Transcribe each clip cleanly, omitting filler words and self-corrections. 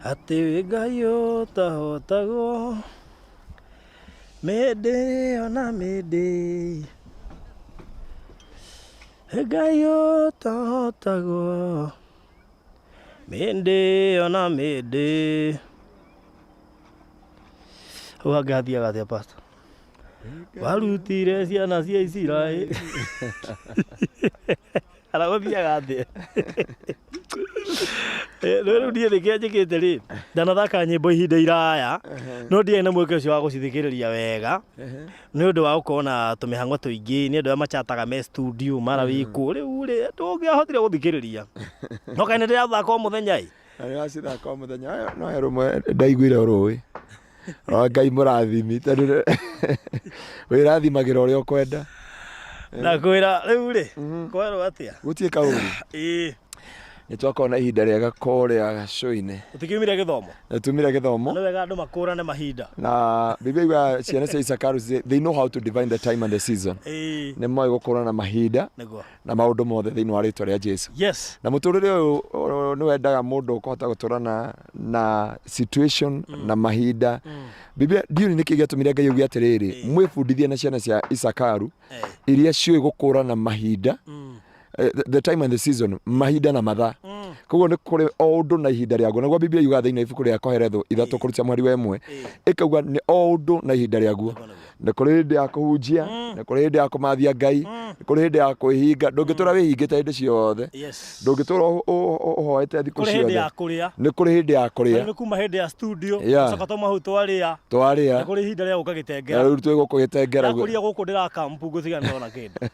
Atĩ wĩ Ngai ũtahotagwo mĩndĩ ona mĩndĩ. Ngai ũtahotagwo mĩndĩ ona mĩndĩ. Hau hangĩ hathiaga atĩa, pastor? Warutire ciana cia Isiraeli. Kana gũthiaga atĩa? Rĩu rĩu niĩ nĩkĩo njĩkĩte rĩ, ndanathaka nyĩmbo ihinda iraya, no ndiarĩ na mweke ũcio wa gũcithikĩrĩria wega, nĩ ũndũ wa gũkorwo na tũmĩhang'o tũingĩ, nĩ andũ arĩa machataga me studio mara wĩ kũ, rĩu rĩ, ndũngĩahotire gũthikĩrĩria. No kaĩ nĩ ndĩrathaka o mũthenya ĩ? Na nĩ wacithaka o mũthenya. No he rũmwe ndaiguire rũĩ. O Ngai mũrathimi tondũ wĩrathimagĩra ũrĩa ũkwenda. Na kwĩra rĩu rĩ, kwerwo atĩa? Gũtirĩ kaũru. Nĩ twakorwo na ihinda rĩega kũrĩa gacũinĩ. Tũtikiumire gĩthomo. Nĩ tumire gĩthomo. Nĩ wega andũ makũrane mahinda. Na Biblia yugaga ciana cia Isakaru, they know how to divine the time and the season. Nĩ moĩ gũkũrana mahinda na maũndũ mothe thĩinĩ wa rĩtwa rĩa Jesu. Na mũtũrĩre ũyũ nĩ wendaga mũndũ ũkũhota gũtũra na situation na mahinda. Biblia ndiũĩ nĩkĩ gĩatũmire Ngai auge atĩrĩrĩ, mwĩbundithie na ciana cia Isakaru iria ciũĩ gũkũrana mahinda, the time and the season, mahinda na mathaa. Koguo nĩ kũrĩ o ũndũ na ihinda rĩaguo. Naguo Biblia yugaga thĩinĩ wa ibuku rĩa Koheletho 3:1, ĩkauga nĩ o ũndũ na ihinda rĩaguo. Nĩ kũrĩ hĩndĩ ya kũhunjia, nĩ kũrĩ hĩndĩ ya kũmathia Ngai, nĩ kũrĩ hĩndĩ ya kwĩhinga. Ndũngĩtũra wĩhingĩte hĩndĩ ciothe. Ndũngĩtũra ũhoete thikũ Kũrĩ hĩndĩ ciothe. ya kũrĩa. Nĩ kũrĩ hĩndĩ ya kũrĩa. Nĩ kuma hĩndĩ ya studio. Coka twauma hau twarĩa. Twarĩa. Nĩ kũrĩ ihinda rĩa gũka gĩtengera. Na rĩu twĩ gũkũ gĩtengera. Ndakũria gũkũ ndĩrakampu ngũtiga ndona kĩndũ.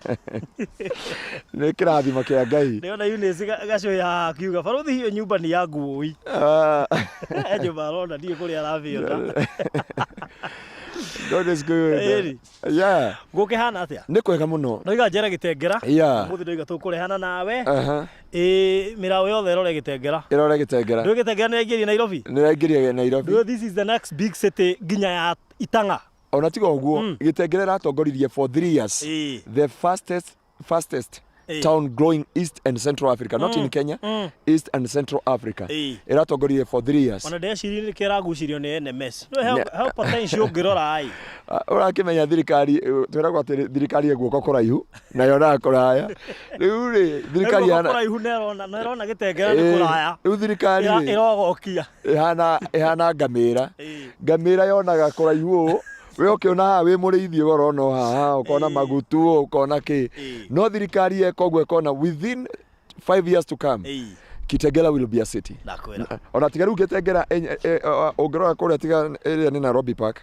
Nĩ kĩrathimo kĩa Ngai. Ndĩrona Eunice gacũhĩ haha akiuga barũthi hiyo nyumba ni ya nguoi. He nyũmba arona ndiũĩ kũrĩa aramĩona. God is good. Ĩni. Gũkĩhana atĩa? Nĩ kwega mũno. Ndoiga njere gĩtengera. Ũmũthĩ ndoiga tũkũrehana nawe. Ĩĩ mĩraũ yothe ĩrore gĩtengera. Ĩrore gĩtengera. Ndũĩ gĩtengera nĩ ĩraingĩria Nairobi? Nĩ ĩraingĩria Nairobi. Ndũĩ this is the next big city nginya ya Itang'a. Ona tiga ũguo, Gĩtengera ĩratongoririe for 3 years the fastest town growing East and Central Africa, not in Kenya, East and Central Africa. Ĩratongoririe for 3 years. Ona ndeciria nĩkĩo ĩragucirio nĩ NMS. Ndũĩ he potential ũngĩrora ĩ. Ah, ũrakĩmenya thirikari, twĩragwo atĩ thirikari ĩ guoko kũraihu na yonaga kũraya. Rĩu rĩ, thirikari Guoko kũraihu na ĩrona Gĩtengera nĩ kũraya. Rĩu thirikari rĩ, Ĩrogokia. ĩhana ngamĩra. Ngamĩra yonaga kũraihu ũũ, we ũkĩona haha wĩ mũrĩithi ũrona o haha, ũkona magutu, ũkona kĩ. No thirikari yeka ũguo ĩkona within 5 years to come, Kitengela will be a city. Ndakwĩra. Ona tiga rĩu Gĩtengera, ũngĩrora kũrĩa tiga ĩrĩa nĩ Nairobi Park.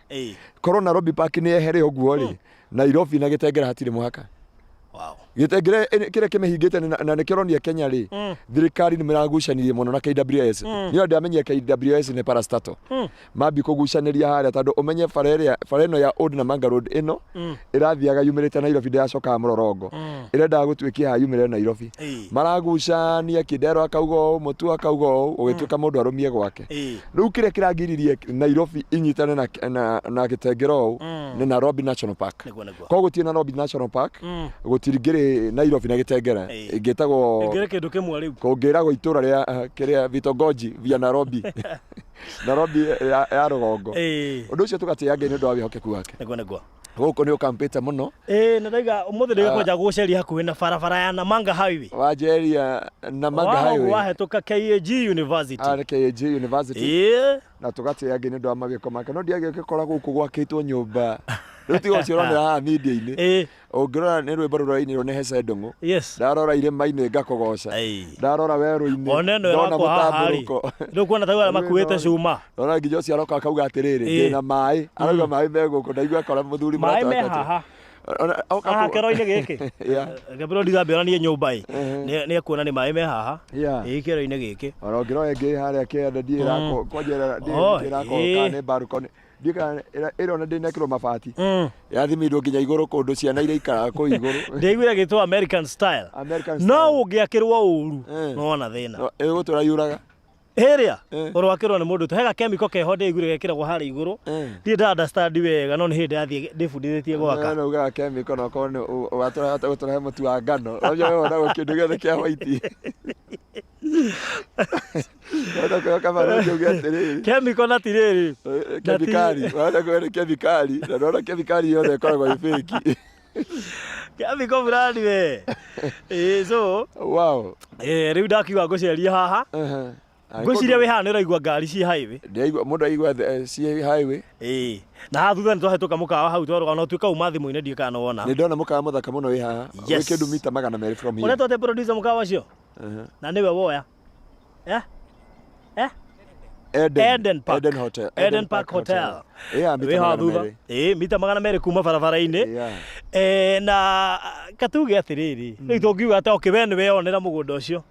Korwo Nairobi Park nĩ yehere ũguo rĩ, Nairobi na Gĩtengera hatirĩ mũhaka. Gĩtengera kĩrĩa kĩmĩhingĩte na nĩkĩo ũronia Kenya rĩ, thirikari nĩ mĩragucanirie mũno na KWS. Niĩ ndamenyire KWS nĩ parastatal. Mambi kũgucanĩria harĩa tondũ ũmenye bara ĩrĩa, bara ĩno ya Old Namanga Road ĩno ĩrathiaga yumĩrĩte Nairobi, ndĩracokaga Mũrorongo. Ĩrendaga gũtuĩkia haha yumĩrĩre Nairobi. Maragucania, Kindero akauga ũũ, Mutua akauga ũũ, gũgĩtuĩka mũndũ arũmie gwake. Rĩu kĩrĩa kĩragiririe Nairobi inyitane na Gĩtengera ũũ nĩ Nairobi National Park. Nĩguo, nĩguo. Korwo gũtirĩ Nairobi National Park, gũtingĩrĩ Nairobi na Gĩtengera. Ĩngĩtagwo Ĩngĩrĩ kĩndũ kĩmwe rĩu. Kũngĩragwo itũra rĩa kĩrĩa vitongoji via Nairobi. Nairobi ya rũgongo. Ũndũ ũcio tũgatĩĩa Ngai nĩ ũndũ wa wĩhokeku wake. Nĩguo, nĩguo. Gũkũ nĩ ũkampĩte mũno. Ĩĩ, na ndaiga ũmũthĩ ndaiga kwanja gũceria hakuhĩ na barabara ya Namanga Highway. Wanjeria Namanga Highway. Wahĩtũka KAG University. Ah, nĩ KAG University. Na tũgatĩĩa Ngai nĩ ũndũ wa mawĩko make. No ndiagĩkora gũkũ gwakĩtwo nyũmba. Rĩu tiga ũcio ũronera haha media-inĩ. Ũngĩrora nĩ rwĩmbo rũrainirwo nĩ Hece Ndũng'ũ. Ndarora irĩma-inĩ ngakũgoca. Ndarora werũ-inĩ Ona ĩno ndona ĩrakwo haha rĩ. mũtambũrũko. Rĩu kuona ta arĩa makuĩte cuma. Ndona nginya ũcio aroka akauga atĩrĩrĩ, ndĩna maĩ. Arauga maĩ me gũkũ, ndaigua akora mũthuri Maĩ mũrata me wake atĩ- haha. Ona- oka Haha kĩoro-inĩ gĩkĩ. Gabriel Ndigambe onanie nyũmba ĩ. Nĩ ekuona nĩ maĩ me haha. Ĩĩ, kĩoro-inĩ gĩkĩ. Ona ũngĩrora ĩngĩ harĩa kĩanda ndiĩ ĩrakwo, kwanja ndiĩ ĩrakwo kana nĩ balcony. Ndiũ kana ĩrona ndĩnekĩrwo mabati. Yathimĩirwo nginya igũrũ kũndũ ciana iraikaraga kũu igũrũ. Ndaiguire gĩtwo American style. American No style. ũngĩakĩrwo ũru, no wona thĩna. No, ĩgũtũra yuraga. Ĩrĩa ũrwakĩrwo nĩ mũndũ he gakemiko keho ndĩiguire gekĩragwo harĩa igũrũ. Ndirĩ nda understand wega no nĩ hĩndĩ ndathiĩ ndĩbundithĩtie gwaka. No ugaga kemiko no korwo nĩ watũrehe mũtu wa ngano. Ũcio wona kĩndũ gĩothe kĩa white. Wahota kwĩhoka barũthi uge atĩrĩrĩ Chemical na ti rĩrĩ. Kemikali, wahota kwĩhoka nĩ kemikali, na ndona kemikali yothe ĩkoragwo ĩ fake. Chemical fulani we. Ĩĩ so rĩu ndakiuga ngũcerie haha. Ngwĩciria wĩ haha nĩ ũraigua ngari ciĩ highway. Ndĩraigua mũndũ aigua ciĩ highway. Ĩĩ. Na haha thutha nĩ twahĩtũka mũkawa hau twarũgama na ũtuĩka uma thimũ-inĩ ndiũĩ kana nĩ wona. Nĩ ndona mũkawa mũthaka mũno wĩ haha. Yes. Wĩ kĩndũ mita 200 from here. Ũretwo atĩa producer mũkawa ũcio? Na nĩwe woya. Eh? Eh? Eden. Eden Park. Eden Hotel. Eden Park Hotel. Yeah, mita Wĩ haha magana thutha. merĩ. Ĩĩ, mita 200 kuma barabara-inĩ. Yeah. Eh, na katuge atĩrĩrĩ, rĩu tũngiuga atĩ okay, we nĩ weyonera mũgũnda ũcio.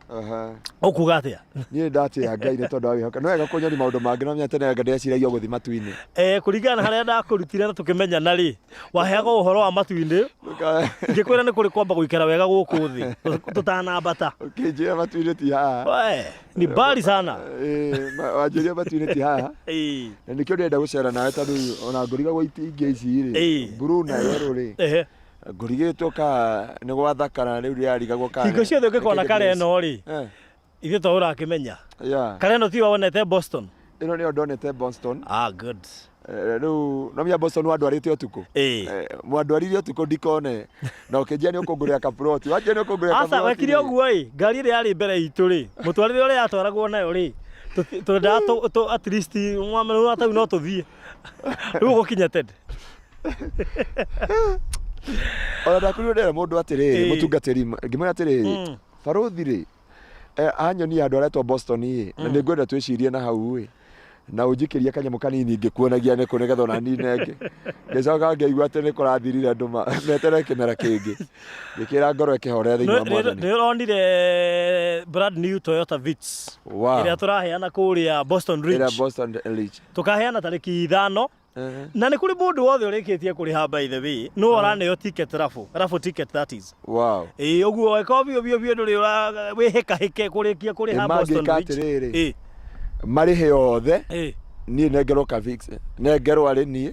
Ũkuga atĩa? Niĩ ndatĩĩa Ngai nĩ tondũ wa wĩhoka. Nĩ wega kũnyonia maũndũ mangĩ no menya tene anga ndeciragia ũgũthiĩ matu-inĩ. Eh, kũringana na harĩa ndakũrutire na tũkĩmenyana rĩ, waheagwo ũhoro wa matu-inĩ, ngĩkwĩra nĩ kũrĩ kwamba gũikara wega gũkũ thĩ tũtanambata. Ũkĩnjĩra matu-inĩ ti haha. We, ni mbali sana. Wanjĩrire matu-inĩ ti haha. Na nĩkĩo ndĩrenda gũcera nawe tondũ ona ngũrigagwo ingĩ ici rĩ, blue na yellow rĩ. Ngũrigĩtwo ka nĩ gwathakara rĩu ndĩrarigagwo kana Hingo ciothe ũngĩkona nĩkĩndĩ kare place. ĩno rĩ, ithuĩ to ũrakĩmenya. Kare ĩno tiyo wonete Boston? Ĩno nĩyo ndonete Boston. Ah, good. Rĩu no menya Boston wandwarĩte ũtukũ. Mwandwarire ũtukũ ndikone. Na ũkĩnjia nĩ ũkũngũrĩra kaploti. Wanjia nĩ ũkũngũrĩra Aca, kaploti wekire rĩ. ũguo ĩ, ngari ĩrĩa yarĩ mbere itũ rĩ, mũtwarĩre ũrĩa yatwaragwo nayo rĩ, twendaga at least mwamera tau no tũthiĩ. Rĩu ũgũkinya tene. Ona ndakorirwo ndĩra mũndũ atĩrĩrĩ, mũtungatĩri, ngĩmwĩra atĩrĩrĩ, barũthi rĩ, anyonia handũ haretwo Boston ĩ, na nĩngwenda twĩcirie na hau ĩ, na ũnjikĩrie kanyamũ kanini ngĩkuonagia nĩkũ nĩgetha ona niĩ nenge. Ngĩcoka ngĩigua atĩ nĩ kũrathirire andũ meterere kĩmera kĩngĩ. Ngĩkĩra ngoro ĩkĩhorera thĩinĩ wa Mwathani. Nĩ ũronire brand new Toyota Vitz ĩrĩa tũraheana kũrĩa Boston Ridge. Ĩrĩa Boston Ridge. Tũkaheana tarĩki 5. Na nĩ kũrĩ mũndũ wothe ũrĩkĩtie kũrĩha by the way, no ũraneo ticket raffle, raffle ticket that is. Ĩĩ, ũguo ĩkorwo biũ biũ biũ ndũrĩ wĩhĩkahĩke kũrĩkia kũrĩha Ĩ, Boston mangĩka Ridge. atĩrĩrĩ. Ĩĩ. Marĩhe othe. Ĩĩ. Niĩ nengerwo ka fix. Nengerwo arĩ niĩ.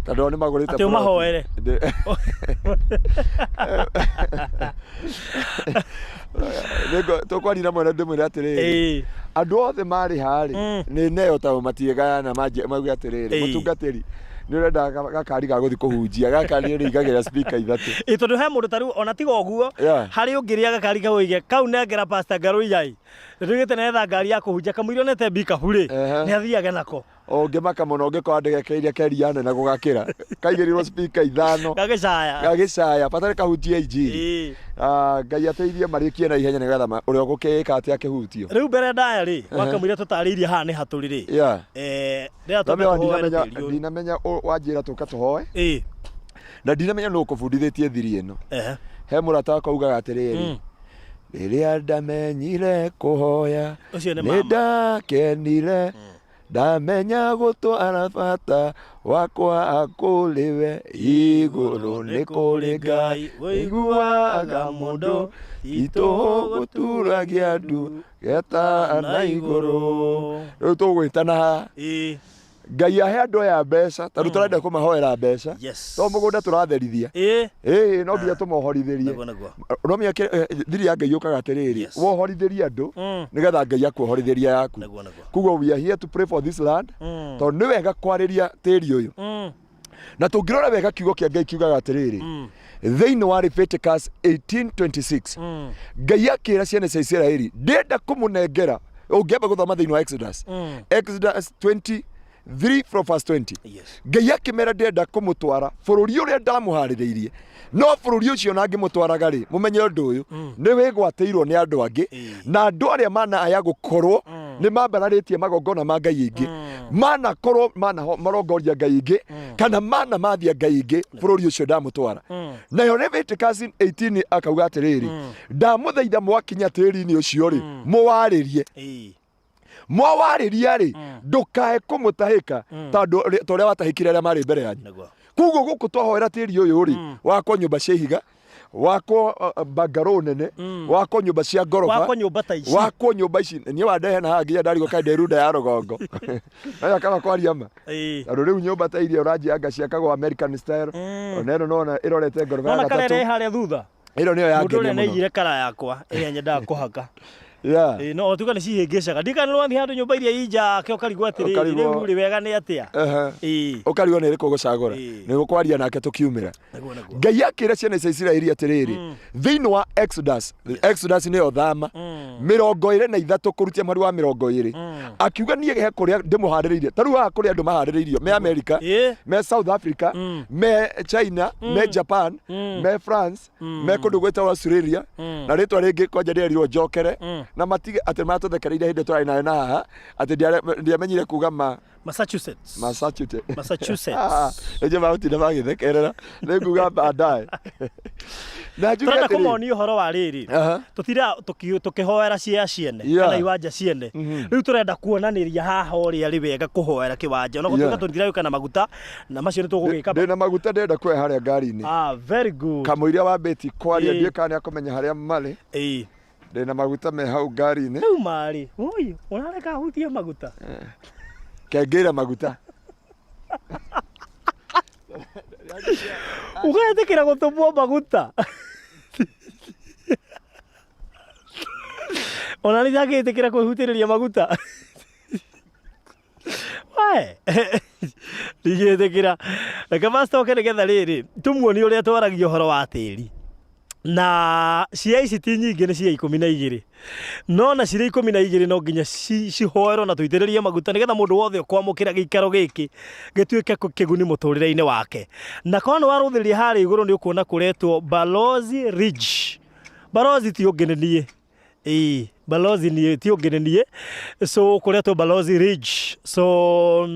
Tondũ o nĩ magũrĩte Atĩ plot. ũmahoere. Tũkwaria na mwene ndĩmwĩre atĩrĩrĩ. Andũ othe marĩha rĩ, nĩ neo tondũ matiĩgayana mauge atĩrĩrĩ, mũtungatĩri nĩ ũrenda gakari ga gũthiĩ kũhunjia, gaka nĩ ũrĩigagĩra speaker ithatũ. Ĩ, tondũ he mũndũ ta rĩu ona tiga ũguo, harĩ ũngĩrĩa gakari kau oige, kau nengera Pastor Ngarũiai. Nĩtũigĩte nĩetha ngari ya kũhunjia kamũira onete mbikabu rĩ, nĩ athiage nako. Ũngĩmaka mũno ũngĩkorwo ndĩgekeire keria nene gũgakĩra. Kaigĩrĩirwo speaker ithano. Gagĩcaya. Gagĩcaya, bata nĩ kahunjie injiri. Ngai ateithie marĩkie na ihenya nĩgetha ũrĩa ũgũkĩĩka atĩ akĩhutio. Rĩu mbere ndaya rĩ, wakamũira tũtarĩirie haha nĩ hatũrĩ rĩ. Rĩrĩa twambe Ndamenya tũhoere tĩri ũyũ. ndinamenya wanjĩra tũka tũhoe. Na ndinamenya nũ ũkũbundithĩtie thiri ĩno. He mũrata wakwa ugaga atĩrĩrĩ, rĩrĩa ndamenyire kũhoya, Ũcio nĩ nĩ mama. ndakenire, ndamenya gũtwara bata wakwa kũrĩ we, igũrũ nĩ kũrĩ Ngai ũiguaga mũndũ, itũgũturagia ndu getana igũrũ. Rĩu tũgwĩtana haha. Ngai ahe andũ aya mbeca, tondũ tũrenda kũmahoera mbeca. To mũgũnda tũratherithia. Ĩĩ, no nginya tũmohorithĩrie. Nĩguo, nĩguo. No menya thiri ya Ngai yũkaga atĩrĩrĩ, wohorithĩrie andũ, nĩgetha Ngai akuohorithĩrie yaku. Nĩguo, nĩguo. Koguo we are here to pray for this land, tondũ nĩ wega kwarĩria tĩri ũyũ. Na tũngĩrora wega kiugo kĩa Ngai kiugaga atĩrĩrĩ, thĩinĩ wa Leviticus 18:26, Ngai akĩra ciana cia Isiraeli, ndĩrenda kũmũnengera, ũngĩamba gũthoma thĩinĩ wa Exodus, Exodus 23 from verse 20. Ngai akĩmera ndĩrenda kũmũtwara bũrũri ũrĩa ndamũharĩrĩirie, no bũrũri ũcio na ngĩmũtwaraga rĩ, mũmenye ũndũ ũyũ, nĩ wĩgwatĩirwo nĩ andũ angĩ, na andũ arĩa manaya gũkorwo nĩ mambararĩtie magongona ma ngai ingĩ, manakorwo marongoria ngai ingĩ, kana mana mathia ngai ingĩ bũrũri ũcio ndamũtwara. Nayo Leviticus 18 akauga atĩrĩrĩ, ndamũthaitha mwakinya tĩri-inĩ ũcio rĩ, mũwarĩrie. Mwawarĩria rĩ, ndũkae kũmũtahĩka ta ũrĩa watahĩkire arĩa marĩ mbere yanyu. Koguo gũkũ twahoera tĩri ũyũ rĩ, wakwo nyũmba cia ihiga, wakwo bungalow nene, wakwo nyũmba cia ngoroba, Wakwo nyũmba ta ici. wakwo nyũmba ici. Niĩ wandehe na haha nginya ndarigwo kaĩ ndĩ runda ya rũgongo. Nayo kaba kwaria ma. Tondũ rĩu nyũmba ta iria ũranjia anga ciakagwo American style. Ona ĩno nona ĩrorete ngoroba ya Nona gatatũ. karere harĩa thutha. Ĩno nĩyo Mũndũ ũrĩa yangenia mũno. nĩaigire kara yakwa ĩrĩa nyendaga kũhaka. Yeah. Ĩĩ, no tuga nĩ cihĩngĩcaga ndikana nĩ wathiĩ handũ nyũmba iria injake ũkarigwo atĩrĩrĩ Ũkarigwo. rĩu rĩ wega nĩ atĩa Ehe. Ĩĩ. Ũkarigwo nĩ ĩrĩkũ ũgũcagũra. Ĩĩ. Nĩ gũkwaria nake tũkiumĩra. Nĩguo nĩguo. Ngai akĩra ciana cia Isiraeli atĩrĩrĩ, thĩinĩ wa Exodus, Exodus nĩyo thama, 23 kũrutia mweri wa 20, akiuga niĩ he kũrĩa ndĩmũharĩrĩirie. Ta rĩu haha kũrĩ andũ maharĩrĩirio me America, Ĩĩ. me South Africa, me China, me Japan, me France, me kũndũ gwĩtagwo Australia, na rĩtwa rĩngĩ kwanja ndĩrerirwo njokere, na matige atĩ matũthekereire hĩndĩ tũrarĩ nayo na haha, atĩ ndiamenyire kuga ma Massachusetts. Massachusetts. Massachusetts. Nĩnjũ magũtinda magĩthekerera nĩ nguga baadaye na njuge Tũrenda atĩrĩ kũmonia ũhoro wa rĩrĩ Aha. tũtira tũkĩhoera cia ciene kana iwanja ciene rĩu tũrenda kuonanĩria haha ũrĩa rĩ wega kũhoera kĩwanja ona gũtuĩka tũtiragĩũka na maguta na macio nĩ tũgũgĩka Ndĩna maguta ndĩrenda kuoya harĩa ngari-inĩ. Ah, very good. Kamũiria wambĩti kwaria Ĩĩ. ndiũĩ kana nĩakũmenya harĩa marĩ. Ĩĩ. Ndĩna maguta me hau ngari-inĩ. Rĩu marĩ ũyũ ũrareka hutie maguta. Kengĩra maguta. Ũgetĩkĩra gũtũmwo maguta. Ona nĩ ndangĩtĩkĩra kwĩhutĩrĩria maguta. We ndingĩtĩkĩra. Reke pastor oke nĩgetha rĩrĩ tũmuonie ũrĩa twaragia ũhoro wa tĩri. Na cia ici ti nyingĩ nĩ cia 12 no na cirĩ 12 no nginya cihoerwo na tũitĩrĩrie maguta nĩgetha mũndũ wothe ũkwamũkĩra gĩikaro gĩkĩ gĩtuĩke kĩguni mũtũrĩre-inĩ wake. Na korwo nĩ warũthĩrĩria harĩa igũrũ nĩ ũkuona kũretwo Balozi Ridge. Balozi ti ũngĩ nĩ niĩ. Ĩĩ, Balozi niĩ ti ũngĩ nĩ niĩ. So kũretwo Balozi Ridge. So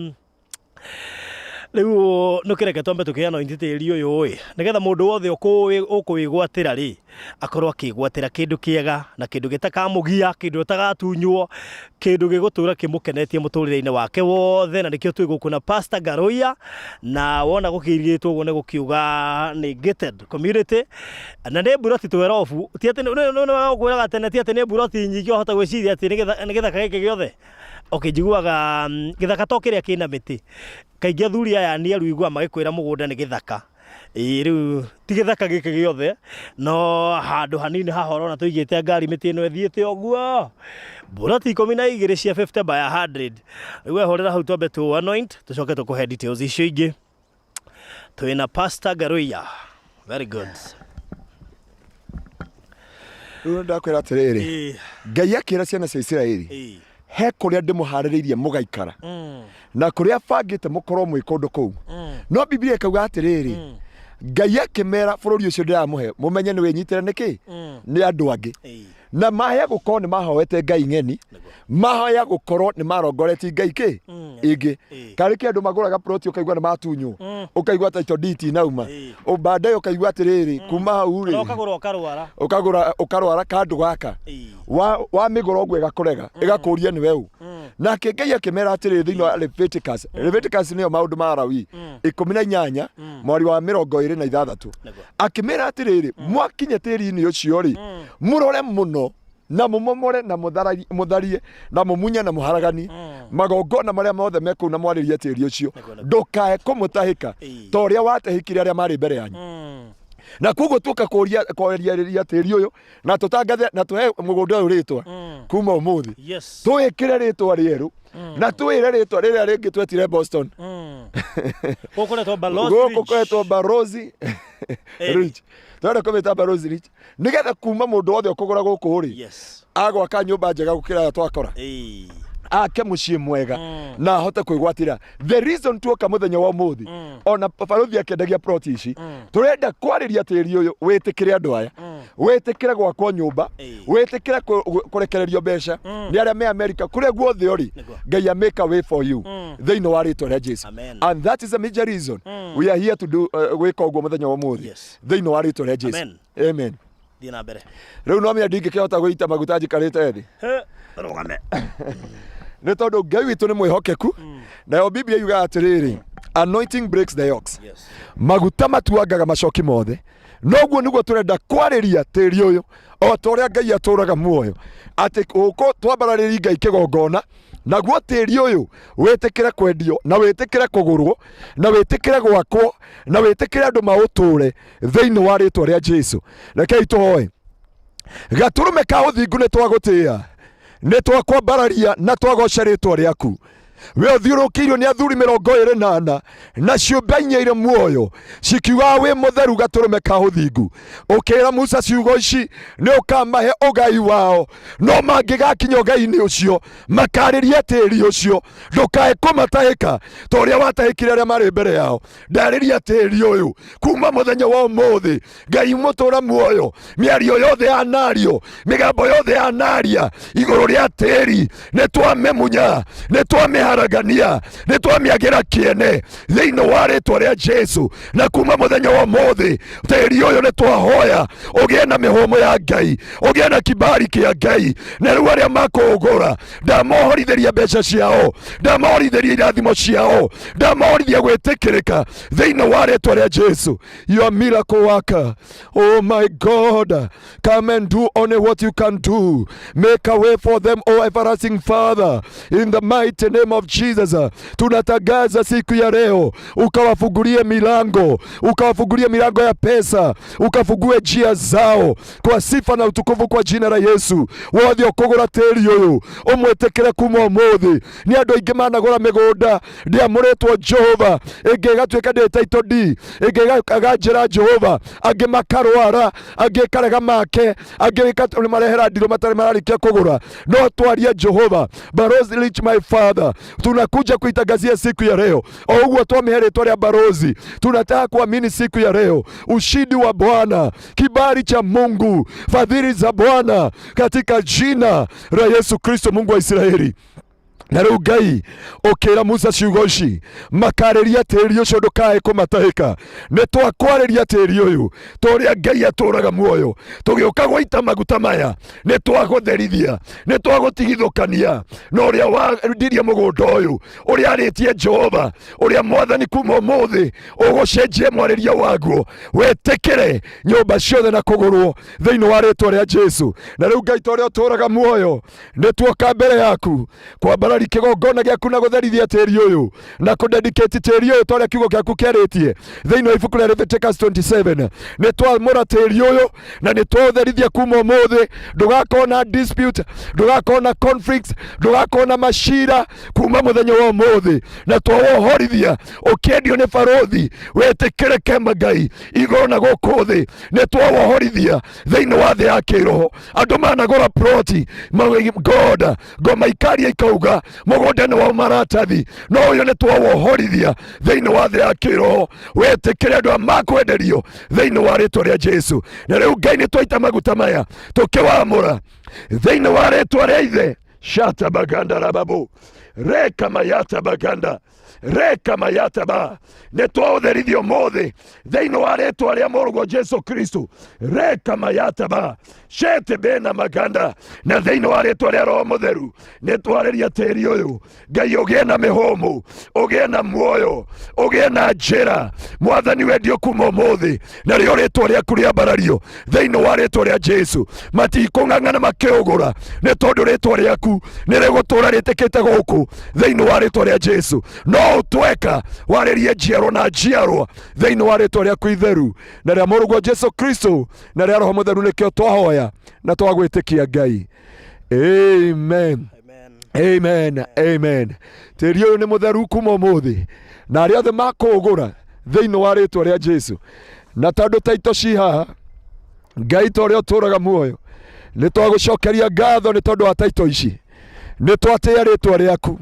rĩu nĩkĩreke twambe tũkĩanointi tĩri ũyũ ĩ nĩgetha mũndũ wothe ũkũwĩgwatĩra rĩ akorwo akĩgwatĩra kĩndũ kĩega na kĩndũ gĩtakamũgia, kĩndũ atagatunywo, kĩndũ gĩgũtũra kĩmũkenetie mũtũrĩre-inĩ wake wothe. Na nĩkĩo twĩ gũkũ na Pastor Ngaruiya, na wona gũkĩirigĩtwo ũguo nĩ gũkiuga nĩ gated community na nĩ mburoti 12. Ti atĩ nĩ gũkwĩraga tene, ti atĩ nĩ mburoti nyingĩ wahota gwĩciria atĩ nĩ gĩthaka gĩkĩ gĩothe. Okay, njiguaga gĩthaka to kĩrĩa kĩna mĩtĩ. Kaingĩ athuri aya nĩ aru iguaga magĩkwĩra mũgũnda nĩ gĩthaka. Ĩĩ rĩu ti gĩthaka gĩkĩ gĩothe, no handũ hanini haha ũrona tũigĩte ngari mĩtĩ ĩno ĩthiĩte ũguo. Mburoti 12 cia 50 by 100. Rĩu wehũrĩra hau twambe tũ anoint, tũcoke tũkũhe details icio ingĩ. Twĩna Pastor Ngaruiya. Very good. Rĩu ndakwĩra atĩrĩrĩ, Ngai akĩra ciana cia Isiraeli, he kũrĩa ndĩmũharĩrĩirie mũgaikara na kũrĩa bangĩte mũkorwo mwĩ kũndũ kũu. No Biblia ĩkauga atĩrĩrĩ, Ngai akĩmera bũrũri ũcio ndĩramũhe mũmenye nĩ wĩnyitĩre nĩkĩ nĩ andũ angĩ. Na mahaya gũkorwo nĩ mahoete Ngai ng'eni, mahaya gũkorwo nĩ marongoretie Ngai kĩ ingĩ. Karĩ kĩ andũ magũraga ploti ũkaigua nĩ matunywo, ũkaigua title deed inauma, baadaye ũkaigua atĩrĩrĩ kuma hau rĩ ũkagũra ũkarwara, ũkagũra ũkarwara kandũ gaka wa mĩgũra ũguo ĩgakũrega ĩgakũria nĩwe ũ. Nake Ngai akĩmera atĩrĩrĩ thĩinĩ wa Leviticus, Leviticus nĩyo maũndũ ma Lawi 18 mwari wa 26, akĩmera atĩrĩrĩ mwakinya tĩri-inĩ ũcio rĩ mũrore mũno na mũmomore na mũtharie na mũmunye na mũharaganie magongona marĩa mothe me kũu na mwarĩrie tĩri ũcio, ndũkae kũmũtahĩka ta ũrĩa watahĩkire arĩa marĩ mbere yanyu. Na koguo tuoka kwarĩria tĩri ũyũ na tũtangathe na tũhe mũgũnda ũyũ rĩtwa kuma ũmũthĩ, tũwĩkĩre rĩtwa rĩerũ na twĩre rĩtwa rĩrĩa rĩngĩ twetire Boston. Gũkũ kwetwo Barozi Ridge. Twenda kũmĩta Barozi Ridge nĩgetha kuma mũndũ wothe ũkũgũra gũkũ rĩ agwaka nyũmba njega gũkĩra ĩyo twakora, ake mũciĩ mwega na ahote kwĩgwatĩra. The reason tuoka mũthenya wa ũmũthĩ ona barothi akĩendagia plot ici, tũrenda kwarĩria tĩri ũyũ wĩtĩkĩre andũ aya, wĩtĩkĩre gwakwo nyũmba, wĩtĩkĩre kũrekererio mbeca nĩ arĩa me America kũrĩa guothe ũrĩ, Ngai a make a way for you thĩinĩ wa rĩtwa rĩa Jesu. And that is a major reason we are here to do gwĩka ũguo mũthenya wa ũmũthĩ thĩinĩ wa rĩtwa rĩa Jesu. Amen. Thiĩ na mbere. Rĩu no menya ndingĩkĩhota gũita maguta njikarĩte thĩ. Rũgame. Nĩ tondũ Ngai witũ nĩ mwĩhokeku. Nayo Biblia yugaga atĩrĩrĩ, anointing breaks the yokes. Maguta matuangaga macoki mothe. Noguo nĩguo tũrenda kwarĩria tĩri ũyũ o ta ũrĩa Ngai atũraga muoyo, atĩ gũkũ twambararĩri Ngai kĩgongona, naguo tĩri ũyũ wĩtĩkĩre kwendio na wĩtĩkĩre kũgũrwo na wĩtĩkĩre gwakwo na wĩtĩkĩre andũ maũtũre thĩinĩ wa rĩtwa rĩa Jesu. Rekei tũhoe. Gatũrũme ka ũthingu nĩ twagũtĩĩa. Nĩ twakwambararia na twagoca rĩtwa rĩaku. We ũthiũrũkĩirio nĩ athuri 24 na ciũmbe inya irĩ muoyo cikiugaga wĩ mũtheru gatũrũme ka ũthingu. Ũkĩra Musa ciugo ici, nĩ ũkamahe ũgai wao, no mangĩgakinya ũgai-inĩ ũcio makarĩria tĩri ũcio, ndũkae kũmatahĩka ta ũrĩa watahĩkire arĩa marĩ mbere yao. Ndarĩria tĩri ũyũ kuma mũthenya wa ũmũthĩ, Ngai mũtũra muoyo, mĩario yothe yanario, mĩgambo yothe yanaria igũrũ rĩa tĩri, nĩ twamĩmunya, nĩ twamĩharagania, nĩ twamĩagĩra kĩene thĩinĩ wa rĩtwa rĩa Jesu. Na kuma mũthenya wa ũmũthĩ tĩri ũyũ nĩ twahoya ũgĩe na mĩhũmũ ya Ngai, ũgĩe na kibali kĩa Ngai. Na rĩu arĩa makũũgũra, ndamohorithĩria mbeca ciao, ndamohorithĩria irathimo ciao, ndamohorithia gwĩtĩkĩrĩka thĩinĩ wa rĩtwa rĩa Jesu. Your miracle worker, oh my God, come and do only what you can do. Make a way for them, oh everlasting Father, in the mighty name of Jesus. Tunatangaza siku ya leo, ukawafungulie milango, ukawafungulie milango ya pesa, ukafungue njia zao kwa sifa na utukufu kwa jina la Yesu. Wothe ũkũgũra tĩri ũyũ ũmwĩtĩkĩre kuma ũmũthĩ. Nĩ andũ aingĩ managũra mĩgũnda ndĩamũrĩtwo Jehova, ĩngĩ ĩgatuĩka ndĩ title deed, ĩngĩ ĩgakanjĩra Jehova, angĩ makarwara, angĩ ĩkarega make, angĩ ĩkamarehera ndirũ matarĩ mararĩkia kũgũra. No twarie Jehova, Barozi Rich my father, tunakuja kuitangazia siku ya leo, o ũguo twamĩhe rĩtwa rĩa barozi, tunataka kuamini siku ya leo ushindi wa Bwana, kibali cha Mungu, fadhili za Bwana katika jina la Yesu Kristo, Mungu wa Israeli. Na rĩu Ngai ũkĩra Musa ciugo ici, makarĩria tĩri ũcio ndũkae kũmatahĩka. Nĩ twakwarĩria tĩri ũyũ ta ũrĩa Ngai atũraga muoyo, tũgĩũka gũita maguta maya, nĩ twagũtherithia, nĩ twagũtigithũkania na ũrĩa wendirie mũgũnda ũyũ, ũrĩa arĩtie Jehova, ũrĩa Mwathani kuma ũmũthĩ ũgũcenjie mwarĩrie waguo, wĩtĩkĩre nyũmba ciothe na kũgũrwo thĩinĩ wa rĩtwa rĩa Jesu. Na rĩu Ngai ta ũrĩa ũtũraga muoyo, nĩ tuoka mbere yaku kwambarari kĩgongona gĩaku na gũtherithia tĩri ũyũ na kũdedicate tĩri ũyũ ta ũrĩa kiugo gĩaku kĩarĩtie thĩinĩ wa ibuku rĩa Leviticus 27. Nĩ twamũra tĩri ũyũ na nĩ twaũtherithia kuma ũmũthĩ. Ndũgakorwo na dispute, ndũgakorwo na conflicts, ndũgakorwo na macira kuma mũthenya wa ũmũthĩ, na twawohorithia ũkĩendio nĩ barũthi wĩtĩkĩrĩke Ngai igũrũ na gũkũ thĩ. Nĩ twawohorithia thĩinĩ wa thĩ ya kĩroho. Andũ managũra ploti God ngoma ikaria ikauga mũgũnda nĩ wa maratathi, no ũyũ nĩ twawohorithia thĩinĩ wa thĩ ya kĩroho, wĩtĩkĩre andũ a makwenderio thĩinĩ wa rĩtwa rĩa Jesu. Na rĩu Ngai nĩ twaita maguta maya tũkĩwamũra thĩinĩ wa rĩtwa rĩa Ithe shata baganda rababu reka mayata baganda reka mayata ba, nĩ twaũtherithia ũmũthĩ thĩinĩ wa rĩtwa rĩa mũrũguo Jesu Kristo reka mayata ba shete bena maganda, na thĩinĩ wa rĩtwa rĩa Roho Mũtheru nĩ twarĩria tĩri ũyũ Ngai ũgĩe na mĩhũmũ, ũgĩe na muoyo, ũgĩe na njĩra Mwathani wendio kuma ũmũthĩ, narĩo rĩtwa rĩaku rĩambarario thĩinĩ wa rĩtwa rĩa Jesu. Matikũng'ang'ana makĩũgũra, nĩ tondũ rĩtwa rĩaku nĩ rĩgũtũra rĩtĩkĩte gũkũ thĩinĩ wa rĩtwa rĩa Jesu. No ũtweka warĩrie njiarwa na njiarwa thĩinĩ wa rĩtwa rĩaku itheru na rĩa mũrũguo Jesu Kristo na rĩa Roho Mũtheru, nĩkĩo twahoya na twagwĩtĩkia Ngai. Amen. Amen. Amen. Tĩri ũyũ nĩ mũtheru kuma ũmũthĩ, na arĩa othe makũũgũra thĩinĩ wa rĩtwa rĩa Jesu. Na tondũ taito ci haha, Ngai ta ũrĩa ũtũraga muoyo, nĩ twagũcokeria ngatho nĩ tondũ wa taito ici. Nĩ twatĩĩa rĩtwa rĩaku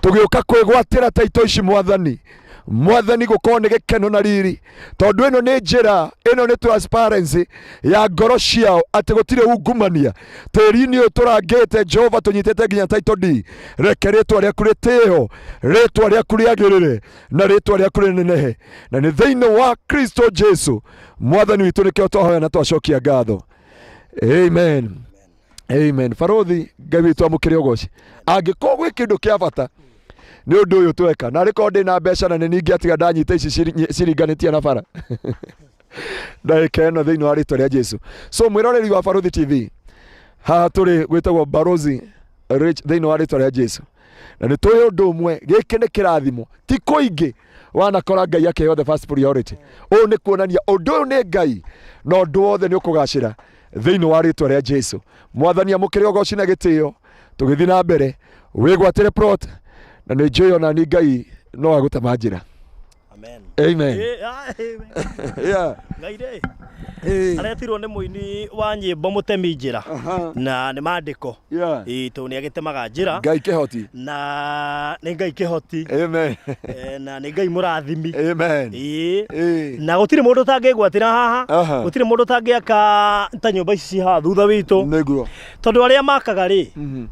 tũgĩũka kwĩgwatĩra taito ici Mwathani. Mwathani, gũkorwo nĩ gĩkeno na riri, tondũ ĩno nĩ njĩra, ĩno nĩ transparency ya ngoro ciao atĩ gũtirĩ ungumania tĩri-inĩ ũyũ tũrangĩte Jehova, tũnyitĩte nginya title deed. Reke rĩtwa rĩaku rĩtĩo, rĩtwa rĩaku rĩagĩrĩre na rĩtwa rĩaku rĩnenehe, na nĩ thĩinĩ wa Kristo Jesu Mwathani witũ nĩkĩo twahoya na twacokia ngatho. Amen. Amen. Barothi, Ngai witũ amũkĩre ũgoci. Angĩkorwo gwĩ kĩndũ kĩa bata nĩ ũndũ ũyũ tweka, na arĩkorwo ndĩ na mbeca na nĩ ningĩ atiga ndanyita ici ciringanĩtie na bara ndagĩka ĩno thĩinĩ wa rĩtwa rĩa Jesu. So mwĩroreri wa Barothi TV, haha tũrĩ gwĩtagwo Barozi Rich thĩinĩ wa rĩtwa rĩa Jesu, na nĩ tũĩ ũndũ ũmwe, gĩkĩ nĩ kĩrathimo ti kũingĩ wanakora Ngai akĩheo the first priority. Ũũ nĩ kuonania ũndũ ũyũ nĩ Ngai na ũndũ wothe nĩ ũkũgacĩra thĩinĩ wa rĩtwa rĩa Jesu. Mwathani amũkĩre ũgoci na gĩtĩo. Tũgĩthiĩ na mbere wĩgwatĩre plot na nĩ njũĩ ona ni Ngai no agũtema njĩra. Amen. Amen. Eh, ah, amen. Yeah. Ngai rĩ Eh. aretirwo nĩ mũini wa nyĩmbo mũtemi njĩra Aha. na nĩ mandĩko. Yeah. Ĩĩ, tondũ nĩ agĩtemaga njĩra Ngai kĩhoti. Na nĩ Ngai kĩhoti. Amen. Eh, na nĩ Ngai mũrathimi. Amen. Ĩĩ. Eh. Na gũtirĩ mũndũ ũtangĩgwatĩra haha. Aha. Gũtirĩ mũndũ ũtangĩaka ta nyũmba ici ci haha thutha witũ. Nĩguo. Tondũ arĩa makaga rĩ,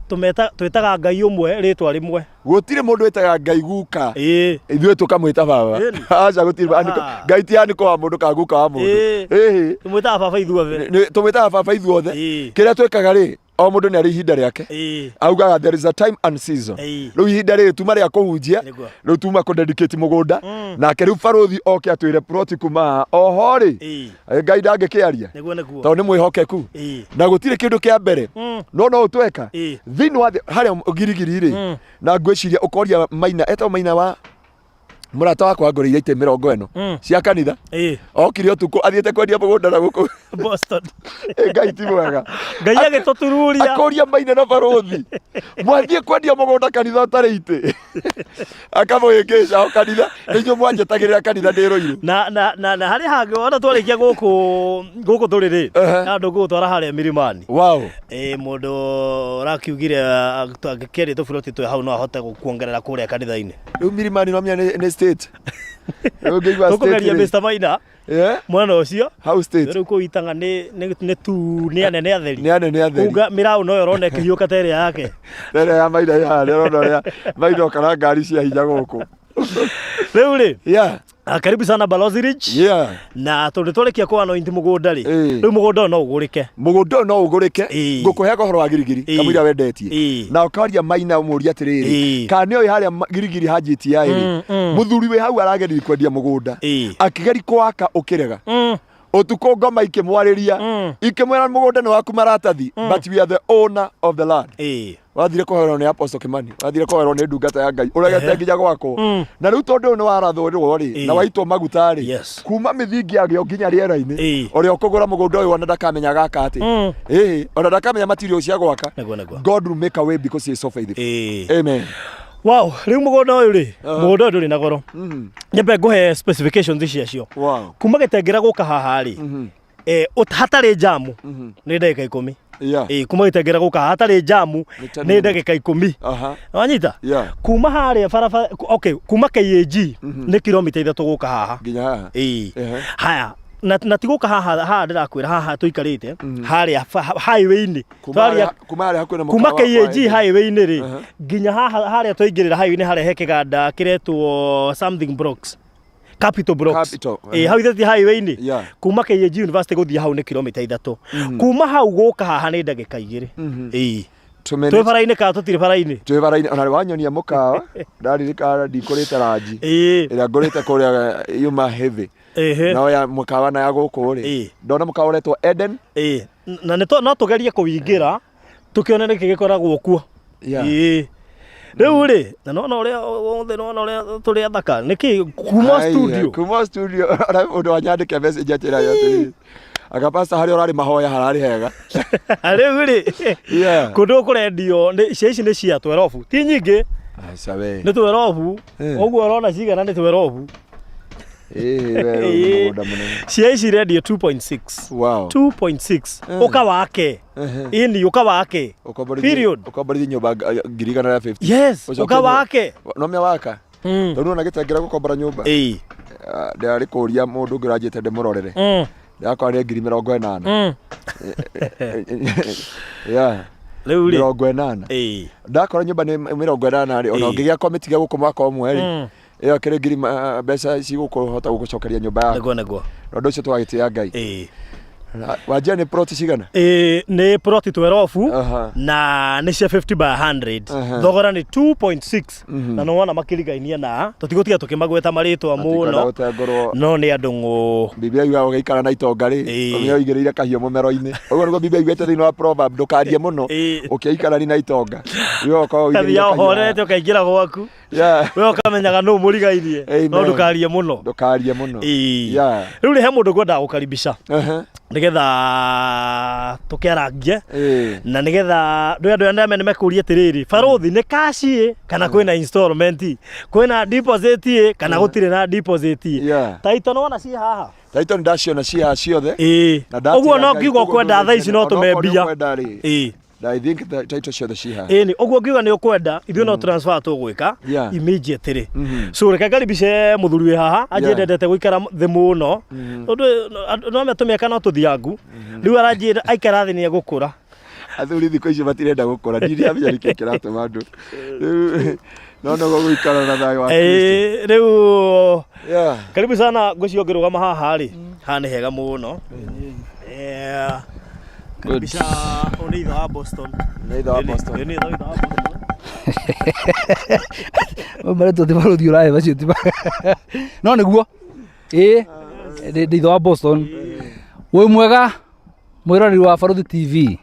tũmeta twĩtaga Ngai ũmwe rĩtwa rĩmwe. Gũtirĩ mũndũ wĩtaga Ngai guka. Ĩĩ. Ithuĩ tũkamwĩta baba. Ĩni. Aca gũtirĩ. Aha. Ngai ti anĩko wa mũndũ kana guka wa mũndũ. Ĩĩ. Ĩĩ. Tũmwĩtaga baba ithuothe. Tũmwĩtaga baba ithuothe. Ĩĩ. Kĩrĩa twĩkaga rĩ, o mũndũ nĩ arĩ ihinda rĩake. Ĩĩ. Augaga there is a time and season. Ĩĩ. Rĩu ihinda rĩrĩ tuma rĩa kũhunjia. Nĩguo. Rĩu tuma kũ dedicate mũgũnda. Nake rĩu barũthi oke atwĩre plot kuma haha. Oho rĩ, Ĩĩ. Ngai ndangĩkĩaria. Nĩguo nĩguo. Tondũ nĩ mwĩhokeku. Ĩĩ. Na gũtirĩ kĩndũ kĩa mbere. No no ũtweka. Ĩĩ. Thĩinĩ wa thĩ harĩa girigiri rĩ, na ngwĩciria ũkoria Maina, etagwo Maina wa mũrata wakwa angũrĩire itĩ 40 cia kanitha. Ĩĩ. Okire ũtukũ athiĩte kwendia mũgũnda na gũkũ. Boston. Ĩ, Ngai ti mwega. Ngai agĩtũtururia. Akũria Maina na barũthi, mwathiĩ kwendia mũgũnda kanitha ũtarĩ itĩ. Akamũhĩngĩca o kanitha, nĩ inyuĩ mwanjetagĩrĩra kanitha ndĩ Rũirũ. Na harĩ hangĩ ona twarĩkia gũkũ gũkũ tũrĩ rĩ, Ehe. na ndũgũgũtwara harĩa Milimani. Wow. Ĩ, mũndũ ũrakiugire angĩkĩendia tũburoti twĩ hau no ahote kuongerera kũrĩa kanitha-inĩ. Rĩu Milimani no menya nĩ state. Rĩu ngĩigua state Tũkũgeria rĩ. Mr. Maina Yeah. mwena ũcio. How state? Rĩu kũu Itang'a nĩ tu nĩ anene atheri. Nĩ anene atheri. Kuga mĩraũ noyo ũrona ĩkĩhiũka ta ĩrĩa yake. Ĩrĩa ya Maina ya ũrona ũrĩa Maina okara ngari cia hinya gũkũ. Rĩu rĩ, Yeah. karibu sana Balozi Rich. Yeah. Na tondũ twarĩkia kũ anoint mũgũnda rĩ, Ĩĩ. rĩu mũgũnda ũyũ no ũgũrĩke. Mũgũnda ũyũ no ũgũrĩke. Ĩĩ. Ngũkũheaga ũhoro wa girigiri Ĩĩ. kamũira wendetie. Ĩĩ. Na ũkaria Maina ũmũrie atĩrĩrĩ, Ĩĩ. kana nĩ ũĩ harĩa girigiri ha GTI rĩ, mũthuri wĩ hau arageria kwendia mũgũnda. Ĩĩ. Akĩgeria kũwaka ũkĩrega. Ũtukũ ngoma ikĩmwarĩria, ikĩmwĩra mũgũnda nĩ waku maratathi, but we are the owner of the land. Ĩĩ. Wathire kũhoerwo nĩ Apostle Kimani, wathire kũhoerwo nĩ ndungata ya Ngai, ũregete nginya gwakwo. Na rĩu tondũ ũyũ nĩ warathwo rĩ, Ĩĩ. na waitwo maguta rĩ, Yes. kuma mĩthingi yarĩo nginya rĩera-inĩ, Ĩĩ. ũrĩa ũkũgũra mũgũnda ũyũ ona ndakamenya gaka atĩ. Ĩĩ, ona ndakamenya material cia gwaka. Nĩguo nĩguo. God will make a way because he is so faithful. Ĩĩ. Amen. Wow, rĩu mũgũnda ũyũ rĩ, mũgũnda ũyũ ndũrĩ na goro. Nyambe ngũhe specifications ciacio. Wow. Kuma Gĩtengera gũka haha rĩ, hatarĩ jamu nĩ ndagĩka 10. Yeah. Ĩĩ, kuma Gĩtengera gũka haha hatarĩ jamu Nĩ 10 nĩ ndagĩka 10. Aha. Wanyita? Yeah. Kuma harĩa barabara, okay, kuma KAG nĩ kilomita 3 gũka haha. Nginya haha. Ĩĩ. Ehe. Haya, na ti gũka haha haha ndĩrakwĩra haha tũikarĩte harĩa highway-inĩ. Kuma kuma harĩa hakuhĩ na Kuma mũkawa wa KAG highway-inĩ rĩ, nginya haha harĩa twaingĩrĩra highway-inĩ harĩa he kĩganda kĩretwo something blocks. Capital Blocks. Capital, Ĩĩ, hau ithe ti highway-inĩ. Yeah. Kuma KAG University gũthiĩ hau nĩ kilomita 3. Kuma hau gũka haha nĩ ndagĩka 2. Ĩĩ. Twĩ bara-inĩ kana tũtirĩ bara-inĩ? Twĩ bara-inĩ, ona wanyonia mũkawa, ndaririkana ndikũrĩte ranji. Ĩĩ. Ĩrĩa ngũrĩte kũrĩa yuma heavy. Ĩhĩ. No ya mũkawa na ya gũkũ rĩ. Ĩĩ. Ndona mũkawa ũretwo Eden. Ĩĩ. Na nĩ no tũgerie kũwĩingĩra tũkĩone nĩkĩ gĩkoragwo kuo. Yeah. Ĩĩ. Rĩu rĩ, na nona ũrĩa othe nona ũrĩa tũrĩ athaka, nĩkĩ kuma Ai, studio? Kuma studio ona mũndũ wanyandĩke message atĩra atĩrĩrĩ. Anga pastor harĩa ũrarĩ mahoya hararĩ hega. Rĩu rĩ, Yeah. kũndũ gũkũ kũrendio cia ici nĩ cia 12, ti nyingĩ, Aca we. nĩ 12, ũguo ũrona cigana nĩ 12. Ĩĩ we ũyũ nĩ mũgũnda mũnene. Cia ici irendio 2.6. Wow. 2.6. Ũka wake. Ĩni ũka wake. Period. Ũkomborithie nyũmba 150,000. Yes, Ũcoke ũka wake. No mĩa waka. Tondũ ona gĩtengera gũkombora nyũmba. Ĩĩ. Ndĩrarĩ kũria mũndũ ũngĩ ũranjĩte ndĩmũrorere. Ndĩrakora nĩ 80,000. Yeah. Rĩu rĩ. 80. Ĩĩ. Ndakora nyũmba nĩ 80 rĩ, ona Ĩĩ. ũngĩgĩakwa mĩtige gũkũ mwaka ũmwe rĩ, ĩyo kĩrĩ ngiri mbeca cigũkũhota gũgũcokeria nyũmba yaku. Nĩguo nĩguo. Na ũndũ ũcio tũgagĩtĩĩa Ngai. Ĩĩ. Wanjia nĩ plot cigana? Ĩĩ, nĩ plot 12 Aha. na nĩ cia 50 by 100. Aha. Thogora nĩ 2.6 na nĩ wona makĩrigainia na tũtigũtiga tũkĩmagweta marĩtwa Tũtikwenda mũno gũtengũrwo. no nĩ andũ ng'ũ. Biblia yugaga ũgĩikara na itonga rĩ, Ĩĩ. ũmenye ũigĩrĩire kahiũ mũmero-inĩ. Ũguo nĩguo Biblia yugĩte thĩinĩ wa Proverb, ndũkarie mũno Ĩĩ. ũkĩikarani na itonga. Iwe ũkorwo ũigĩrĩire Kathiaga kahiũ. ũhorete ũkaingĩra gwaku. Yeah. We ũkamenyaga nũ mũrigainie Amen. no ndũkarie mũno. Ndũkarie mũno. Ĩĩ. Yeah. Rĩu rĩ he mũndũ ngwendaga gũkaribisha. Aha. Nĩgetha tũkĩarangie Ĩĩ. na nĩgetha ndå andå arĩa nĩ mekũria atĩrĩrĩ, barũthi nĩ cash ĩ kana kwĩna installment, kwĩna deposit ĩ kana gũtirĩ na deposit ĩ? Taito nĩwona ciĩ haha? Taito nĩ ndaciona ciĩ ciothe. Ĩĩ. Na ndatiga Ũguo no Ngai, ngiuga koguo ũkwenda thaa ici no onokorwo tũme nĩ mbia. ũkwenda rĩ, I think the title ciothe ciĩ haha. Ĩni ũguo ngiuga nĩ ũkwenda, ithuĩ no transfer tũgwĩka immediately. So reke ngaribice mũthuri wĩ haha anjĩ ndendete gũikara thĩ mũno tondũ no metũmĩaka no tũthiangu rĩu aranjĩra aikara thĩ nĩ egũkũra. Athuri thikũ ici matirenda gũkũra, ndiramenya nĩkĩ kĩratũma andũ rĩu no no gũikara na thayũ wa Kristo. Ĩĩ, rĩu karibu sana, ngwĩciria ũngĩrũgama haha rĩ, haha nĩ hega mũno. Karibisha, ũyũ nĩ ithe wa Boston. Nĩ ithe wa Boston. Ĩĩ, nĩ ithe wa Boston. Marĩtwo ti barũthi ũrahe macio ti no nĩguo ĩĩ ndĩ ithe wa Boston. Wĩ mwega mwĩroreri wa Barũthi TV,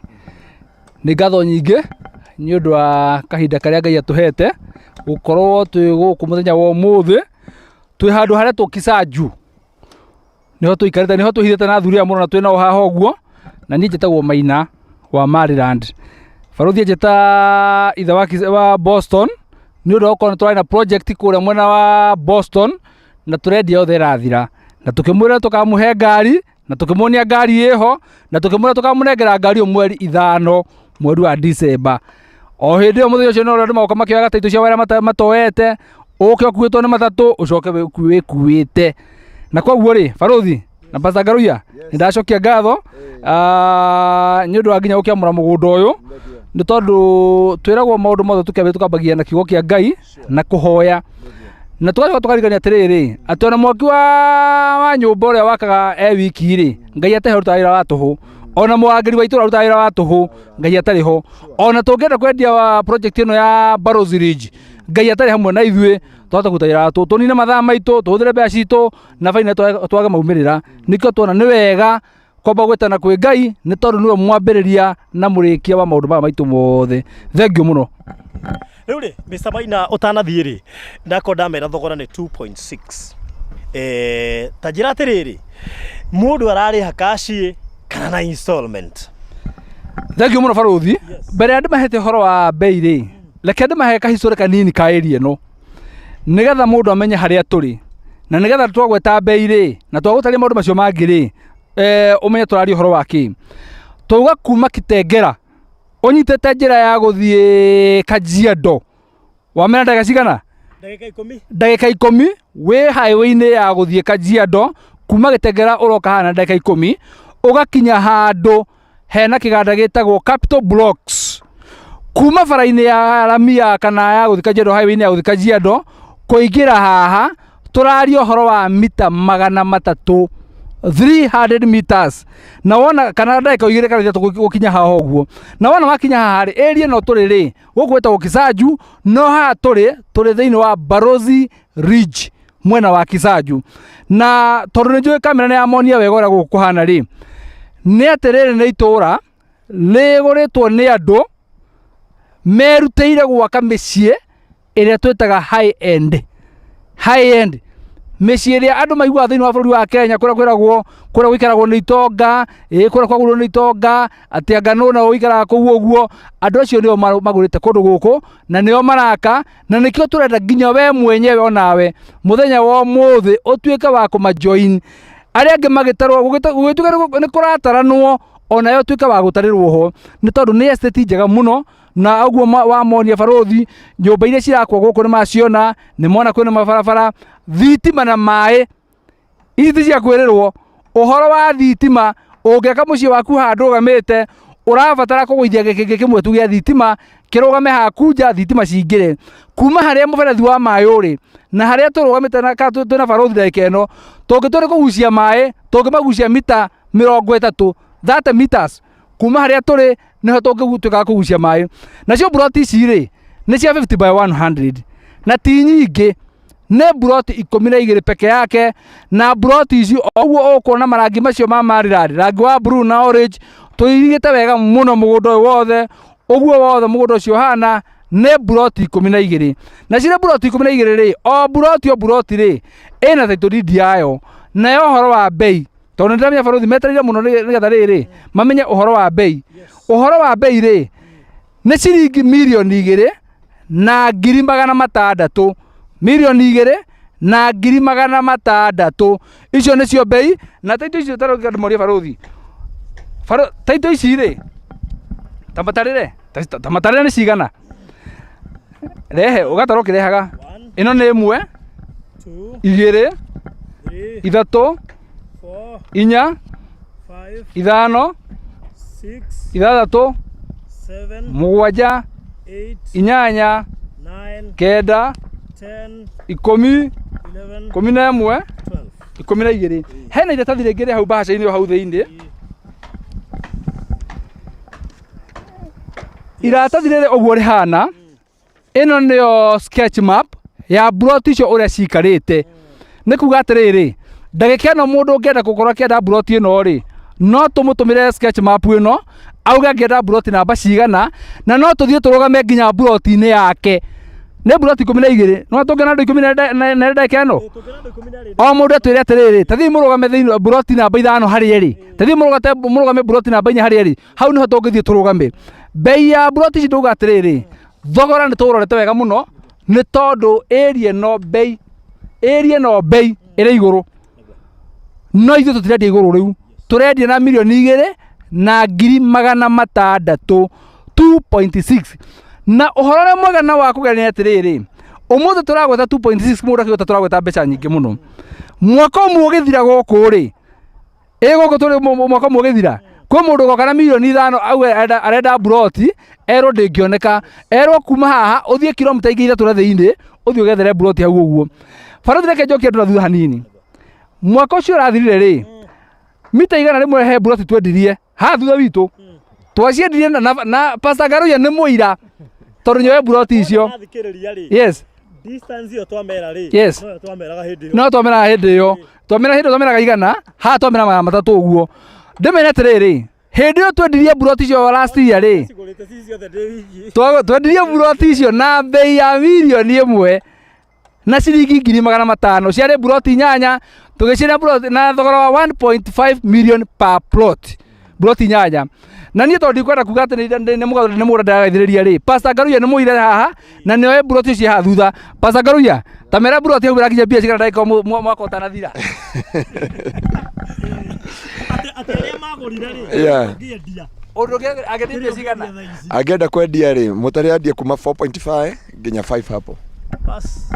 nĩ ngatho nyingĩ nĩ ũndũ wa kahinda karĩa Ngai atũhete gũkorwo twĩ gũkũ mũthenya wa ũmũthĩ, twĩ handũ haretwo Kisanju, nĩho tũikarĩte, nĩho twĩhithĩte na athuri aya mũno na twĩ nao haha ũguo, na niĩ njĩtagwo Maina wa Maryland. Barũthi anjĩta ithe wa Boston nĩ ũndũ wa gũkorwo nĩ tũrarĩ na project kũrĩa mwena wa Boston na tũrendia yothe ĩrathira, na tũkĩmwĩra tũkamũhe ngari na tũkĩmuonia ngari ĩho na tũkĩmwĩra tũkamũnengera ngari ĩyo mweri 5 mweri wa December. O hĩndĩ ĩyo mũthenya ũcio no andũ magoka makĩoyaga taitũ cia wĩra matoete, ũke ũkuĩtwo nĩ matatũ ũcoke wĩkuĩte. Na koguo rĩ, barũthi na Pastor Ngaruiya, nĩ ndacokia ngatho nĩ ũndũ wa nginya gũkĩamũra mũgũnda ũyũ, nĩ tondũ twĩragwo maũndũ mothe tũkĩambia tũkambagia na kiugo kĩa Ngai na kũhoya, na tũgacoka tũkarigania atĩrĩrĩ atĩ ona mwaki wa nyũmba ũrĩa wakaga e wiki rĩ, Ngai atarĩ ho ũrutaga wĩra wa tũhũ, ona mũrangĩri wa itũũra arutaga wĩra wa tũhũ Ngai atarĩ ho, ona tũngĩenda kwendia wa project ĩno ya Barrows Ridge Ngai atarĩ hamwe na ithuĩ twahota kũruta wĩra wa tũhũ, tũnine mathaa maitũ, tũhũthĩre mbeca citũ na baina twage maumĩrĩra. Nĩkĩo tuona nĩ wega kwamba gwĩtana kwĩ Ngai, nĩ tondũ nĩwe mwambĩrĩria na mũrĩkia wa maũndũ maya maitũ mothe. Thank you mũno. Rĩu rĩ, Mr. Maina, ũtanathiĩ rĩ, ndakorwo ndamera thogora nĩ 2.6, ta njĩra atĩrĩrĩ, mũndũ ararĩha cash ĩ kana na installment? Thank you mũno barũthi. Mbere ya ndĩmahete ũhoro wa bei rĩ, reke ndĩmahe kahistory kanini ka area ĩno nĩgetha mũndũ amenye harĩa tũrĩ, na nĩgetha twagweta bei rĩ na twagũtaria maũndũ macio mangĩ rĩ, ũmenye tũraria ũhoro wa kĩ. Twauga kuma Kitengela ũnyitĩte njĩra ya gũthiĩ Kajiado, wamenya ndagĩka cigana? Ndagĩka 10. Ndagĩka 10 wĩ highway-inĩ ya gũthiĩ Kajiado, kuma Gĩtengera ũroka haha na ndagĩka 10 ũgakinya handũ hena kĩganda gĩtagwo Capital Blocks. Kuma bara-inĩ ya rami ya kana ya gũthiĩ Kajiado, highway-inĩ ya gũthiĩ Kajiado kũingĩra haha, tũraria ũhoro wa mita 300, 300 meters, na wona kana ndagĩka 2 kana 3 gũkinya haha ũguo. Na wona wakinya haha rĩ, area ĩno tũrĩ rĩ, gũkũ gwĩtagwo Kisanju, no haha tũrĩ thĩinĩ wa Barozi Ridge mwena wa Kisanju. Na tondũ nĩ njũĩ kamera nĩ yamonia wega ũrĩa gũkũ kũhana rĩ, nĩ atĩ rĩrĩ nĩ itũũra rĩgũrĩtwo nĩ andũ merutĩire gwaka mĩciĩ ĩrĩa twĩtaga high end. High end mĩciĩ ĩrĩa andũ maiguaga thĩinĩ wa bũrũri wa Kenya, kũrĩa kwĩragwo kũrĩa gũikaragwo nĩ itonga, ĩ kũrĩa kwagũrwo nĩ itonga, atĩ anga nũ na ũikaraga kũu ũguo. Andũ acio nĩo magũrĩte kũndũ gũkũ na nĩo maraka, na nĩkĩo tũrenda nginya we mwenyewe onawe mũthenya wa ũmũthĩ ũtuĩke wa kũmajoin arĩa angĩ magĩtarwo, gũgĩtuĩka nĩ kũrataranwo, onawe ũtuĩke wa gũtarĩrwo ho, nĩ tondũ nĩ estate njega mũno. Na ũguo wamonia barũthi nyũmba iria cirakwo gũkũ nĩ maciona, nĩ mona kwĩna mabarabara, thitima na maĩ, ici ti cia kwĩrĩrwo. Ũhoro wa thitima, ũngĩaka mũciĩ waku haha ndũgamĩte, ũrabatara kũgũithia gĩkĩngĩ kĩmwe tu gĩa thitima kĩrũgame haku nja, thitima cingĩre kuma harĩa mũberethi wa maĩ ũrĩ na harĩa tũrũgamĩte na kana twĩna barũthi ndagĩka ĩno, tũngĩtua nĩ kũgucia maĩ tũngĩmagucia mita 30, 30 meters kuma harĩa tũrĩ nĩho tũngĩtuĩka wa kũgucia maĩ. Nacio mburoti ici rĩ nĩ cia 50 by 100 na ti nyingĩ, nĩ mburoti 12 peke yake. Na mburoti ici o ũguo ũkuona marangi macio ma Maryland, rangi wa blue na orange, tũirigĩte wega mũno mũgũnda ũyũ wothe. Ũguo wothe mũgũnda ũcio ũhana nĩ mburoti 12, na cirĩ mburoti 12 rĩ, o mburoti o mburoti rĩ ĩna title deed yayo. Nayo ũhoro wa bei Tondũ nĩndĩramenya barũthi metereire mũno nĩgetha rĩrĩ mamenye ũhoro wa bei. Ũhoro wa bei rĩ nĩ ciringi 2,600,000, 2,600,000, icio nĩcio bei. Na taito icio tarĩu ndĩmorie barũthi, taito ici rĩ tamatarĩre, tamatarĩre nĩ cigana, rehe ũgatarwo ũkĩrehaga. Ĩno nĩ 1, 2, 3, 4, 5, 6, 7, 8, 9, 10, 11, 12. Hena iratathi rĩngĩ rĩ hau mbahaca-inĩ hau thĩinĩ. Iratathi rĩrĩ ũguo rĩhana, ĩno nĩyo sketch map ya mburoti icio ũrĩa cikarĩte. Nĩ kuga atĩrĩrĩ, ndagĩka ĩno mũndũ ũngĩenda gũkorwo akĩenda mburoti ĩno rĩ, no tũmũtũmĩre sketch map ĩno, auge angĩenda mburoti namba cigana, na no tũthiĩ tũrũgame nginya mburoti-inĩ yake. Nĩ mburoti 12, no tũngĩona andũ 14 ndagĩka ĩno. O mũndũ atwĩre atĩrĩrĩ, ta thiĩ mũrũgame thĩinĩ mburoti namba 5 harĩa ĩrĩ, ta thiĩ mũrũgame mburoti namba 4 harĩa ĩrĩ, hau nĩho tũngĩthiĩ tũrũgame. Bei ya mburoti ici ndauga atĩrĩrĩ, thogora nĩ tũũrorete wega mũno, nĩ tondũ area ĩno bei, area ĩno bei ĩrĩ igũrũ, no ithuĩ tũtirendia igũrũ rĩu, tũrendia na 2,600,000, 2.6. Na ũhoro ũrĩa mwega na wa kũgenia atĩrĩrĩ, ũmũthĩ tũragweta 2.6, mũndũ akĩgweta tũragweta mbeca nyingĩ mũno. Mwaka ũmwe ũgĩthira gũkũ rĩ, ĩ gũkũ tũrĩ mwaka ũmwe ũgĩthira, kwĩ mũndũ ũgoka na 5 milioni auge arenda mburoti, erwo ndĩngĩoneka, erwo kuma haha ũthiĩ kilomita ingĩ 3 na thĩinĩ, ũthiĩ ũgethere mburoti hau ũguo. Barũthi, reke njokie andũ na thutha hanini. Mwaka ũcio ũrathirire rĩ, mita 100 he mburoti twendirie haha thutha witũ, twaciendirie na Pastor Ngaruiya nĩ mũira tondũ nĩoe mburoti icio. Yes. Distance ĩyo twamera rĩ, Yes. no twameraga hĩndĩ ĩyo. No twameraga hĩndĩ ĩyo, twamera hĩndĩ twameraga 100, haha twamera 300 ũguo. Ndĩmere atĩrĩrĩ, hĩndĩ ĩyo twendirie mburoti icio last year rĩ, Cigũrĩte ci ciothe ndĩ wiki. Twendirie mburoti icio na bei ya 1,500,500, ciarĩ mburoti 8, tũgĩciendia mburoti na thogora wa 1.5 million per plot, mburoti 8. Na niĩ tondũ ndikwenda kuga atĩ nĩ mũgũnda ndĩragaithĩrĩria rĩ, Pastor Ngaruiya nĩ mũire haha na nĩoe mburoti icio haha thutha. Pastor Ngaruiya, ta mera mburoti hau ĩrakinya mbia cigana ndagĩka mwaka ũtanathira? Atĩ arĩa magũrire rĩ, ũngĩendia. Ũndũ angĩendia mbia cigana? Angĩenda kwendia rĩ, mũtari andie kuma 4.5 nginya 5 hapo. Bas.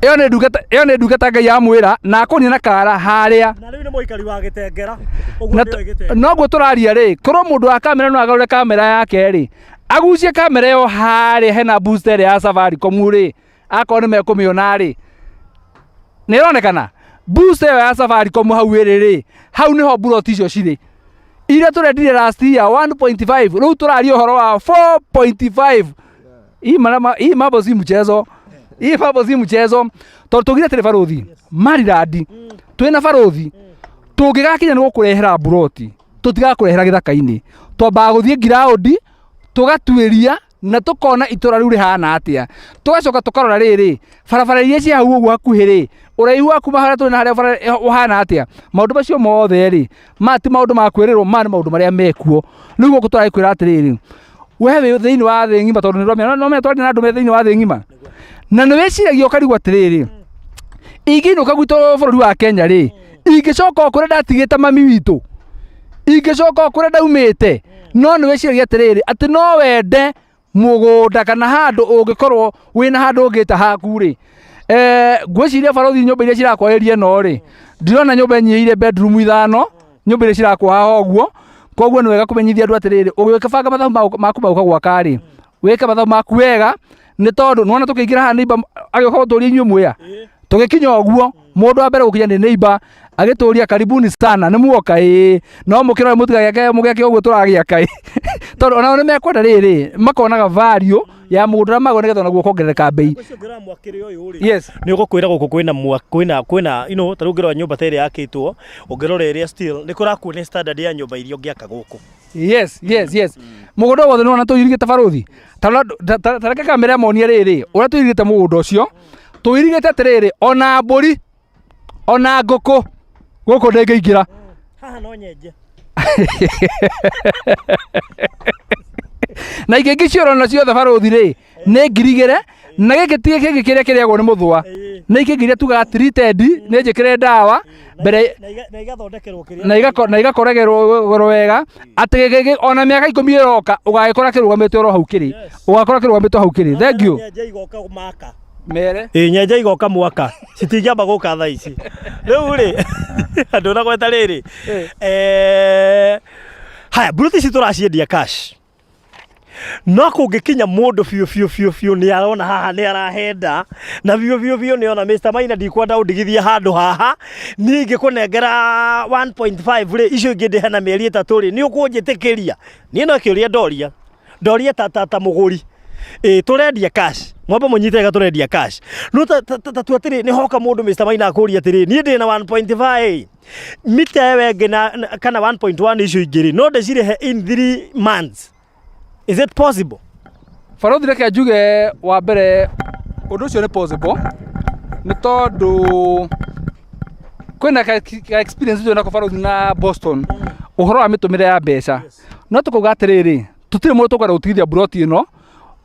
Ĩyo nĩ ndungata, ĩyo nĩ ndungata Ngai yamwĩra na akũnia na kara harĩa. Na rĩu nĩ mũikari wa Gĩtengera. Ũguo Na nĩoĩ Gĩtengera. Noguo tũraria rĩ, korwo mũndũ wa kamera no agarũre kamera yake rĩ, agucie kamera ĩyo harĩa hena booster ĩrĩa ya Safaricom rĩ, akorwo nĩ mekũmĩona rĩ, nĩ ĩronekana booster ĩyo ya Safaricom hau ĩrĩ rĩ, hau nĩho mburoti icio cirĩ iria tũrendirie last year 1.5, rĩu tũraria ũhoro wa 4.5. Hii marama, hii mambo si mchezo, hii mambo si mchezo, tondũ tũgire atĩrĩ barũthi Maryland twĩna barũthi tũngĩgakinya nĩ gũkũrehera mburoti, tũtigakũrehera gĩthaka-inĩ, twambaga gũthiĩ ground tũgatuĩria na tũkona itũra rĩu rĩhana atĩa, tũgacoka tũkarora rĩrĩ barabara iria ciĩ hau ũguo hakuhĩ rĩ, ũraihu wa kuma harĩa tũrĩ na harĩa bara ũhana atĩa. Maũndũ macio mothe rĩ, maya ti maũndũ ma kwĩrĩrwo, maya nĩ maũndũ marĩa mekuo. Rĩu gũkũ tũragĩkwĩra atĩrĩrĩ, we wĩ thĩinĩ wa thĩ ng'ima, tondũ nĩ ũramenya twaria na andũ me thĩinĩ wa thĩ ng'ima, na nĩ wĩciragia ũkarigwo atĩrĩrĩ, ingĩinũka gwitũ bũrũri wa Kenya rĩ, ingĩcoka o kũrĩa ndatigĩte mami witũ, ingĩcoka o kũrĩa ndaumĩte? No nĩ wĩciragia atĩrĩrĩ, atĩ no wende mũgũnda kana handũ ũngĩkorwo wĩna handũ ũngĩta haku rĩ. Ngwĩciria barũthi, nyũmba iria cirakwarĩria ĩno rĩ, ndirona nyũmba ĩnyihĩire bedroom 5, nyũmba iria cirakwo haha ũguo. Koguo nĩ wega kũmenyithia andũ atĩrĩrĩ, ũgĩbanga mathabu maku ma gũka gwaka rĩ, wĩke mathabu maku wega, nĩ tondũ nĩwona tũkĩingĩra haha neighbor agĩũka gũtũria inyuĩ mwĩa tũgĩkinya ũguo, mũndũ wa mbere gũkinya nĩ neighbor agĩtũria, "Karibuni sana, nĩ muoka? Ĩĩ, no mũkĩrore mũtigagĩake mũgĩake ũguo tũragĩaka ĩ." Tondũ onao nĩ mekwenda rĩrĩ makonaga value ya mũgũnda ũrĩa magũra, nĩgetha onaguo ũkongerereka bei. Ũcio ũngĩrora mwakĩre ũyũ rĩ, Yes. Nĩ ũgũkwĩra gũkũ kwĩna kwĩna kwĩna ta rĩu ũngĩrora nyũmba ta ĩrĩa yakĩtwo, ũngĩrora ĩrĩa still nĩ kũrakuonia standard ya nyũmba iria ũngĩaka gũkũ. Yes, mũgũnda wothe nĩwona tũirigĩte barũthi. Ta reke kamera monie rĩrĩ ũrĩa tũirigĩte mũgũnda ũcio. Tũirigĩte atĩrĩrĩ, ona mbũri ona ngũkũ gũkũ ndĩngĩingĩra. Haha no nyenje. Na ingĩ ingĩ ciorona ciothe barũthi rĩ nĩ ngirigĩre na gĩkĩ ti gĩkĩ kĩrĩa kĩrĩagwo nĩ mũthũa nĩ ikĩngĩ iria tugaga treated nĩ njĩkĩre ndawa mbere Na iga- na igathondekerwo kĩrĩa na igako- na igakoregerwo wega atĩ gĩkĩ ona mĩaka ikũmi ĩroka ũgagĩkora kĩrũgamĩte oro hau kĩrĩ ũgakora kĩrũgamĩte hau kĩrĩ thank you Nyenje igoka maka. Mere Ĩ nyenje igoka mwaka citingĩamba gũka thaa ici rĩu rĩ andũ na gweta rĩrĩ eh, haya mburuti ici tũraciendia cash no kũngĩkinya mũndũ biũ biũ biũ biũ nĩ arona haha nĩ arahenda na biũ biũ biũ nĩ ona Mr. Maina ndikwenda ũndigithie handũ haha niĩ ingĩkũnengera 1.5 rĩ icio ingĩ ndĩhe na mĩeri ĩtatũ rĩ nĩ ũkũnjĩtĩkĩria niĩ no kĩũria ndoria ndoria ta, ta, ta mũgũri ĩ tũrendia cash mwamba mũnyite wega tũrendia cash no ta, ta, ta, ta tu atĩrĩ nĩ hoka mũndũ Mr. Maina akũria atĩrĩ niĩ ndĩ na 1.5 mita ĩyo ĩngĩ na, na kana 1.1 icio ingĩ rĩ no ndĩcirĩhe in 3 months is it possible Barũthi reke njuge wa mbere ũndũ ũcio nĩ possible nĩ tondũ kwĩna ka ka experience twĩ nako barũthi na Boston ũhoro wa mĩtũmĩre ya mbeca no tũkauga atĩrĩrĩ tũtirĩ mũndũ tũkwenda gũtigithia mburoti ĩno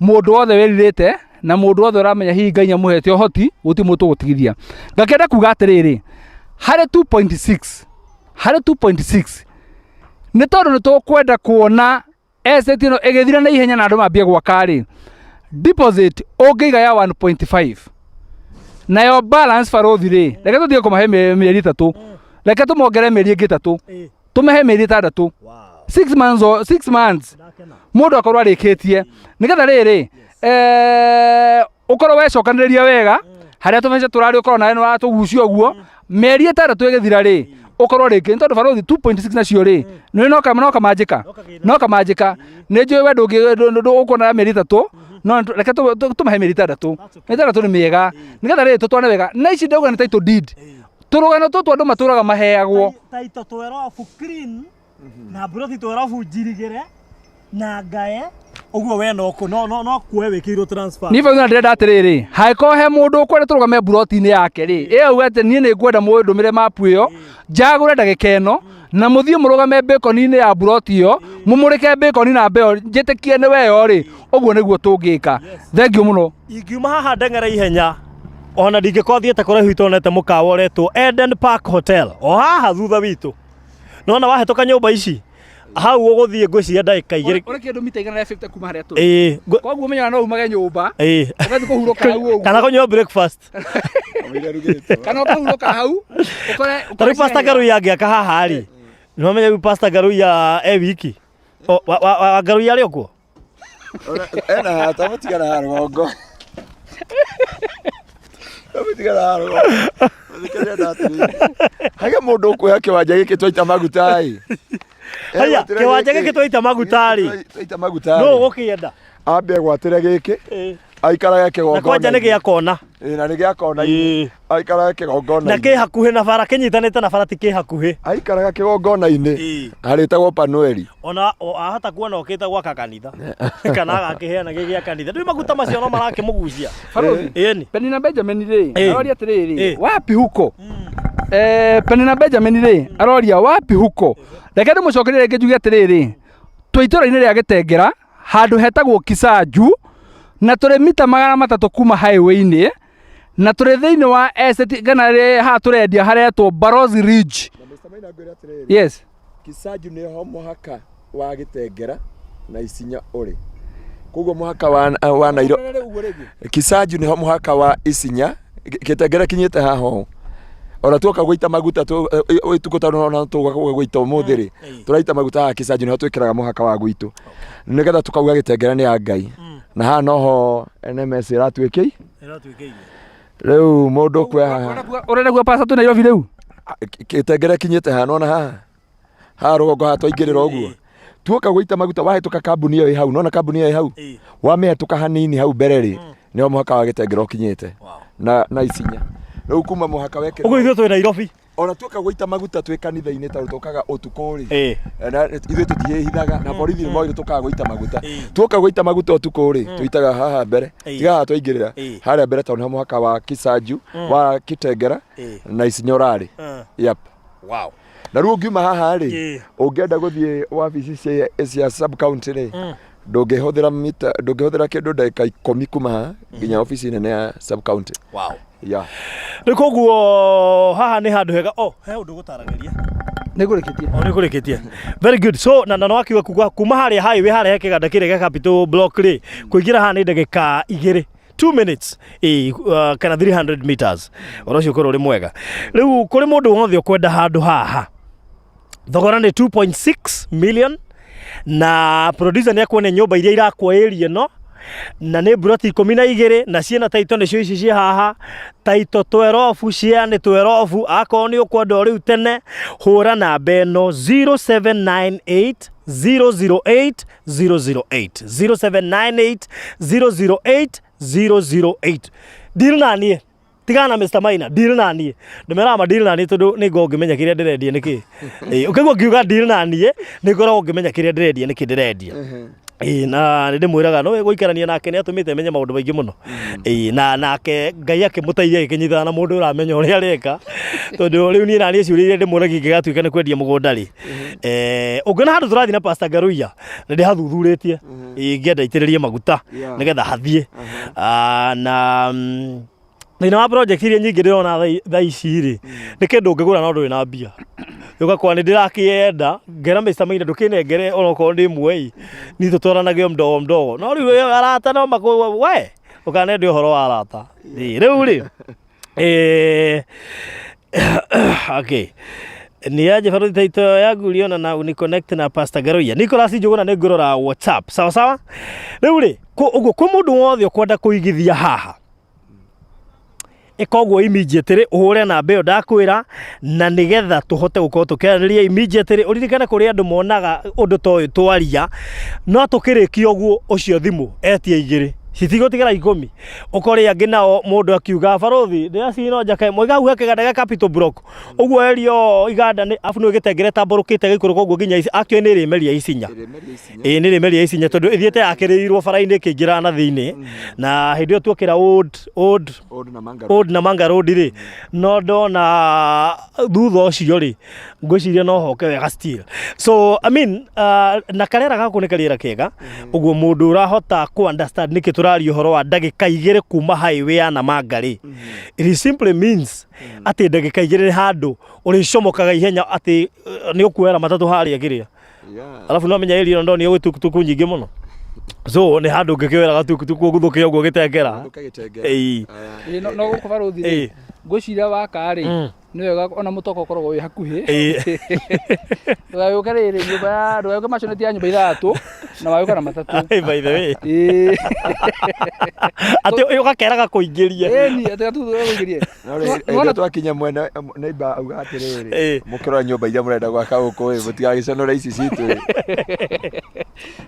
mũndũ wothe wĩrirĩte na mũndũ wothe ũramenya hihi Ngai nĩamũhete ũhoti gũtirĩ mũndũ tũgũtigithia ngakĩenda kuga atĩrĩrĩ harĩ 2.6 harĩ 2.6 nĩ tondũ nĩ tũkwenda kuona estate ĩno ĩgĩthira na ihenya na andũ mambie gwaka rĩ deposit ũngĩiga ya 1.5 nayo balance barũthi rĩ reke tũtige kũmahe mĩ- mĩeri ĩtatũ reke tũmongerere mĩeri ĩngĩ ĩtatũ tũmahe mĩeri ĩtandatũ 6 months or 6 months mũndũ akorwo arĩkĩtie nĩgetha rĩrĩ eh, ũkorwo wecokanĩrĩria wega harĩa tũbeca tũrarĩ ũkorwo nawe nĩwatũgucia ũguo mĩeri ĩtandatũ ĩgĩthira rĩ ũkorwo rĩngĩ nĩ tondũ barũthi 2.6 nacio rĩ nĩ no kama no kamanjĩka no kamanjĩka nĩ njũĩ we ndũngĩ ũkuona mĩeri ĩtatũ no nĩ- reke tũ- tũ- tũmahe mĩeri ĩtandatũ mĩeri ĩtandatũ nĩ mĩega nĩgetha rĩrĩ tũtwane wega na ici ndauga nĩ title deed tũrũgano tũtũ andũ matũraga maheagwo taito twerobu clean na mburoti twerobu njirigĩre na ngae ũguo we no kũ- no no no kuoe wĩkĩirwo transfer niĩ bau ndĩrenda atĩrĩrĩ hangĩkorwo he mũndũ ũkwenda tũrũgame mburoti-inĩ yake rĩ ĩ auge atĩ niĩ nĩ ngwenda mũndũmĩre mapu ĩyo njagũre ndagĩka ĩno na mũthiĩ mũrũgame mbĩkoni-inĩ ya mburoti ĩyo mũmũrĩke mbĩkoni na mbeo njĩtĩkie nĩ weyo rĩ ũguo nĩguo tũngĩka thengiũ mũno ingiuma haha ndeng'ere ihenya ona ndingĩkorwo thiĩte kũraihu itonete mũkawa ũretwo Eden Park Hotel o haha thutha witũ nona wahĩtũka nyũmba ici hau ũgũthiĩ ngwĩciria ndagĩka igĩrĩ ũrĩ kĩndũ mita igana rĩa 50 kuma harĩa tũrĩ ĩĩ ngũ- koguo menyaga no umage nyũmba ĩĩ ũgathiĩ kũhurũka hau ũguo kana kũnyua breakfast kana ũkahurũka hau ũkore ta rĩu Pastor Ngaruiya angĩaka haha rĩ nĩwamenya rĩu Pastor Ngaruiya e wiki O, wa- wa- wa Ngaruiya arĩ o kuo ena tamũtigana haha rũgongo tamũtigana haha rũgongo Thikĩrĩria ndatĩrĩria. hage mũndũ ũkuoya kĩwanja gĩkĩ twaita maguta ĩ Haya, kĩwanja gĩkĩ twaita maguta rĩ twaita maguta nũ rĩ ũgũkĩenda ambe gwatĩre gĩkĩ Ĩĩ. aikarage na kwanja nĩ kĩgongona gĩa kona na nĩ gĩa kona Ĩĩ. aikarage kĩgongona na kĩ hakuhĩ na bara kĩnyitanĩte na bara ti kĩ hakuhĩ aikaraga kĩgongona-inĩ Ĩĩ. harĩtagwo panueli ona o- ahota kuona okĩte gwaka kanitha kana agakĩheana gĩ gĩa kanitha ndũĩ maguta macio no marakĩmũgucia Barũthi. ĩni Penina Benjamin rĩ Ĩ. aroria atĩrĩrĩ Ĩ. wapi huko eh Penina Benjamin rĩ aroria wapi huko reke ndĩmũcokerie rĩngĩ njuge atĩrĩrĩ twĩ itũũra-inĩ rĩa Gĩtengera handũ hetagwo Kisanju na tũrĩ mita 300 kuma highway-inĩ na tũrĩ thĩinĩ wa estate kana rĩ- haha tũrendia haretwo Barozi Ridge Na Mr. Maina ngwĩre atĩrĩrĩ yes Kisanju nĩho mũhaka wa Gĩtengera na Isinya ũrĩ koguo mũhaka wa, wa Nairobi Kisanju nĩho mũhaka wa Isinya Gĩtengera kinyĩte haha ũũ ona tuoka gũita maguta ũtukũ tondũ ona tũgoka gũita ũmũthĩ rĩ tũraita maguta haha Kisanju nĩho twĩkĩraga mũhaka wa gwitũ nĩgetha tũkauga Gĩtengera nĩ ya Ngai na haha noho NMS ĩratuĩkĩi rĩu mũndũ ũkuoya haha ũrenda kuga pasta twĩ Nairobi rĩu Gĩtengera kinyĩte haha nona haha haha rũgongo haha twaingĩrĩra ũguo tuoka gũita maguta wahĩtũka kambuni ĩyo ĩ hau nona kambuni ĩyo ĩ hau wamĩhetũka hanini hau mbere rĩ nĩho mũhaka wa Gĩtengera ũkinyĩte na na Isinya rĩu kuma mũhaka wekĩra ũguo ithuĩ twĩ Nairobi ona tuoka gũita maguta twĩ kanitha-inĩ tondũ tũkaga ũtukũ rĩ Ĩĩ. na ithuĩ tũtihĩhithaga na borithi nĩ moĩ tũkaga gũita maguta tuoka gũita maguta ũtukũ rĩ tũitaga haha mbere Ĩĩ. tiga haha twaingĩrĩra Ĩĩ. harĩa mbere tondũ nĩho mũhaka wa Kisanju wa Kitengera Ĩĩ. na Isinya ũrarĩ yep wow Na rĩu ũngiuma haha rĩ, Ĩĩ. ũngĩenda gũthiĩ wabici cia cia sub county rĩ, ndũngĩhũthĩra mita ndũngĩhũthĩra kĩndũ ndagĩka ikũmi kuma haha nginya obici nene ya sub county. Wow. Yeah. Rĩu koguo haha nĩ handũ hega. Oh, he ũndũ gũtaragĩria. Nĩ ngũrĩkĩtie. O nĩ kũrĩkĩtie. Very good. So na na wakiuga kuga kuma harĩa highway harĩa he kĩganda kĩrĩa gĩa Capital Block rĩ, kũingĩra haha nĩ ndagĩka igĩrĩ. 2 minutes eh, kana 300 meters ũhoro ũcio ũkorwo ũrĩ mwega. Rĩu kũrĩ mũndũ wothe ũkwenda handũ haha, thogora nĩ 2.6 million, na producer nĩ akuonia nyũmba iria irakwo area ĩno, na nĩ mburoti 12 na ciĩna taito, nĩcio ici ciĩ haha, taito 12 cia nĩ 12. Akorwo nĩ ũkwenda o rĩu tene, hũra namba ĩno 0798 008 008, 0798 008 008. Deal na niĩ, tigana na Mr. Maina, deal na niĩ. Ndĩmeraga ma deal na niĩ tondũ nĩ ngoragwo ngĩmenya kĩrĩa ndĩrendia nĩkĩ. Ĩĩ, ũkĩigua ngiuga deal na niĩ, nĩ ngoragwo ngĩmenya kĩrĩa ndĩrendia nĩkĩ ndĩrendia. Ĩĩ, na nĩ ndĩmwĩraga no gũikarania nake nĩ atũmĩte menye maũndũ maingĩ mũno. Ĩĩ, na nake Ngai akĩmũteithia agĩkĩnyitana na mũndũ ũramenya ũrĩa areka, tondũ rĩu niĩ naniĩ ciũria iria ndĩmũragia ingĩgatuĩka nĩ kwendia mũgũnda rĩ, ũngĩona handũ tũrathiĩ na Pastor Ngaruiya nĩ ndĩhathuthurĩtie. Ĩĩ, ngĩenda itĩrĩrie maguta nĩgetha hathiĩ. Ah, na thĩinĩ wa project iria nyingĩ ndĩrona thaa ici rĩ, nĩ kĩndũ ũngĩgũra no ndũrĩ na mbia, ũgakora nĩ ndĩrakĩenda ngera Mr. Maina ndũkĩnengere onokorwo nĩ ĩmwe ĩ, niĩ tũtwaranage o mdogo mdogo, no rĩu arata no makũ we ũkanende ũhoro wa arata. Ĩ, rĩu rĩ, okay, ni aje Baruthi taito yangu uliona na uniconnect na Pastor Garuiya Nicholas Njuguna, nĩ ngũrora WhatsApp. Sawa sawa. Rĩu rĩ, ũguo kwĩ mũndũ wothe ũkwenda kũigithia haha, ĩka ũguo immediately, ũhũre namba ĩyo ndakwĩra, na nĩgetha tũhote gũkorwo tũkĩaranĩria immediately. Ũririkane kũrĩ andũ monaga ũndũ ta ũyũ twaria no tũkĩrĩkia ũguo, ũcio thimũ etia igĩrĩ citigũtigara 10, ũkore angĩ nao mũndũ akiuga, "Baruthi, ndĩracino njake moiga hau he kĩganda gĩa Capital Block." Ũguo erio iganda nĩ abu nĩ gĩtengere tambũrũkĩte gĩikũrũka ũguo nginya actually nĩ ĩrĩmeria Isinya. Ĩĩ, nĩ rĩmeria Isinya, tondũ ĩthiĩte yakĩrĩirwo bara-inĩ ĩkĩingĩra na thĩinĩ, na hĩndĩ ĩyo tuokĩra old old Namanga Road rĩ, no ndona thutha ũcio rĩ, ngwĩciria no hoke wega still. So I mean, na karĩera gaku nĩ karĩera kega ũguo, mũndũ ũrahota ku understand nĩkĩ tũraria ũhoro wa ndagĩka 2 kuma highway ya Namanga rĩ, it simply means atĩ ndagĩka 2 nĩ handũ ũrĩcomokaga ihenya, atĩ nĩ ũkuoera matatũ harĩa kĩrĩa. Alafu no menya area ĩno ndonio gwĩ tukutuku nyingĩ mũno, so nĩ handũ ũngĩkĩoera gatukutuku ũguthũke ũguo gĩtengera. Ĩĩ. Ĩĩ, no gũkũ Baruthi rĩ, ngwĩciria waka rĩ, nĩ wega ona mũtoka ũkoragwo wĩ hakuhĩ. Ndũgagĩũke rĩrĩ nyũmba ya ndũgagĩũke maconeti ya nyũmba ithathatũ na wagĩũka na matatũ. Hey, by the way, Ĩĩ. atĩ ũgakeraga kũingĩria. Ĩni atĩ gatutu gakũingĩrie. No rĩ, hĩndĩ ĩyo twakinya mwena neighbor auga atĩrĩrĩ, mũkĩrora nyũmba iria mũrenda gwaka gũkũ ĩ, mũtigagĩconore ici citũ ĩ.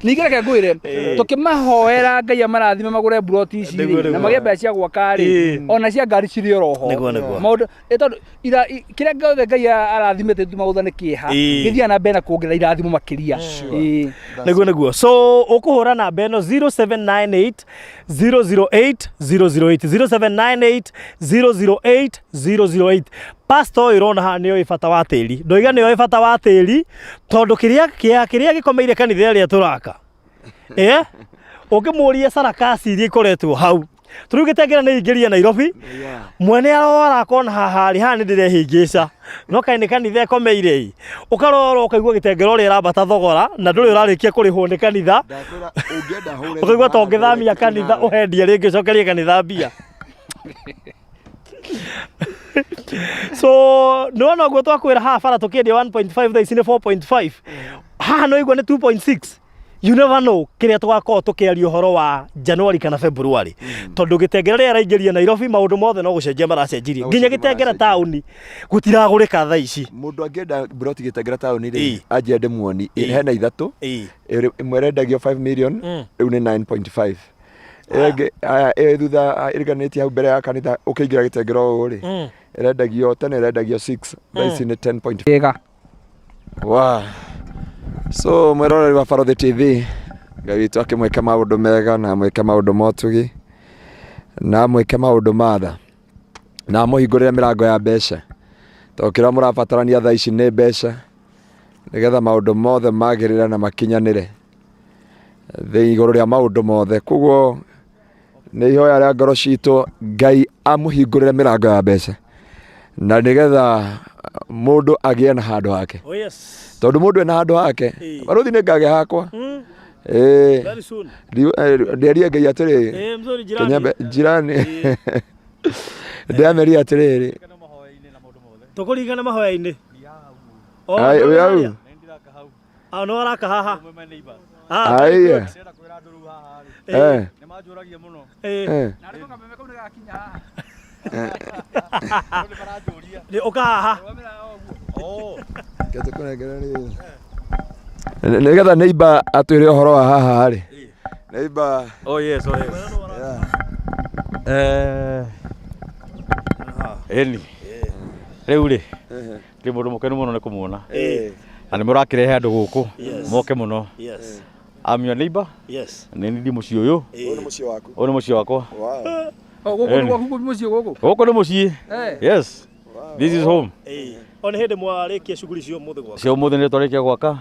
Ningĩ reke ngwĩre, tũkĩmahoera Ngai amarathime magũre mburoti ici rĩ, na magĩe mbeca cia gwaka rĩ, ona cia ngari cirĩ oroho. Nĩguo, nĩguo. Maũndũ tondũ kĩrĩa gĩothe Ngai arathimĩte tuma gũtha nĩ kĩeha, gĩthiaga na mbere na kuongerera irathimo makĩria. Nĩguo, nĩguo. So ũkũhũra namba ĩno 0798 008 008, 0798 008 008. Pastor ũyũ ũrona haha nĩ oĩ bata wa tĩri. Ndoiga nĩ oĩ bata wa tĩri tondũ kĩrĩa kĩrĩa gĩkomeire kanitha ĩrĩa tũraka, ũngĩmũria sarakasi iria ikoretwo hau tũrĩu gĩtengera nĩ ingĩria Nairobi mwene arora akona haha rĩ, haha nĩ ndĩrehĩngĩca, no kaĩ nĩ kanitha ĩkomeire ĩ, ũkarora ũkaigua gĩtengera ũrĩa ĩrambata thogora na ndũrĩ ũrarĩkia kũrĩhwo nĩ kanitha. Ndakwĩra ũngĩenda hũre Ũkaigua ta thimũ ũngĩthamia haha kanitha ũhendie rĩngĩ ũcokerie kanitha mbia. So nĩwona ũguo twakwĩra haha bara tũkĩendia 1.5, thaa ici nĩ 4.5, haha no igua nĩ 2.6. You never know kĩrĩa tũgakorwo tũkĩaria ũhoro wa January kana February, tondũ gĩtengera rĩrĩa araingĩria Nairobi, maũndũ mothe no gũcenjia maracenjirie. No Nginya gũcenjia gĩtengera maracenjia. taũni gũtiragũrĩka thaa ici. Mũndũ angĩenda mburoti gĩtengera taũni rĩ, anjie ndĩmuoni hena ithatũ. Ĩmwe ĩrendagio 5 million, rĩu nĩ 9.5. Ĩyo ĩngĩ, aya, ĩyo ĩ thutha, ĩriganĩtie hau mbere ya kanitha ũkĩingĩra gĩtengera ũũ rĩ, ĩrendagio tene ĩrendagio 6, thaa ici nĩ 10. Wega. Wow. So mwĩroreri wa Barothi TV, Ngai witũ akĩmwĩke maũndũ mega na amwĩke maũndũ ma ũtugi na amwĩke maũndũ ma tha na amũhingũrĩre mĩrango ya mbeca. Tondũ kĩrĩa mũrabatarania thaa ici nĩ mbeca nĩgetha maũndũ mothe magĩrĩre na makinyanĩre thĩ igũrũ rĩa maũndũ mothe. Koguo nĩ ihoya rĩa ngoro citũ Ngai amũhingũrĩre mĩrango ya mbeca na nĩgetha mũndũ agĩe na handũ hake. Oh yes. Tondũ mũndũ ena handũ hake, Ĩĩ. barũthi nĩ ngagĩa hakwa. Ĩĩ. Very soon. Ndĩerie Ngai atĩrĩrĩ, Eh, mzuri jirani. Kĩnyembe jirani ndĩamerie atĩrĩrĩ Tũkũringana mahoya-inĩ. Oh, Ai, wĩ hau? Ah, no araka haha. Ah, Aiya. Eh, eh. eh. Nĩ ũka haha. Reke tũkũnengere rĩrĩ. Nĩgetha neighbor atwĩre ũhoro wa haha rĩ. Neighbor. Oh yes, oh yes. Yeah. Eh, ĩni rĩu rĩ ndĩ mũndũ mũkenu mũno nĩ kũmuona Eh. na nĩ mũrakĩrehe andũ gũkũ Yes. moke mũno. Yes. I'm your neighbor. Yes. Nĩ niĩ ndĩ mũciĩ ũyũ. Ũyũ nĩ mũciĩ waku. Ũyũ nĩ mũciĩ wakwa. Wow. O gũkũ nĩ Ĩni. gwaku mũciĩ gũkũ. Gũkũ nĩ mũciĩ. Eh. Yes. This is home. Eh. O nĩ hĩndĩ mwarĩkia shughuli cia ũmũthĩ gwaka. Cia ũmũthĩ nĩ twarĩkia gwaka.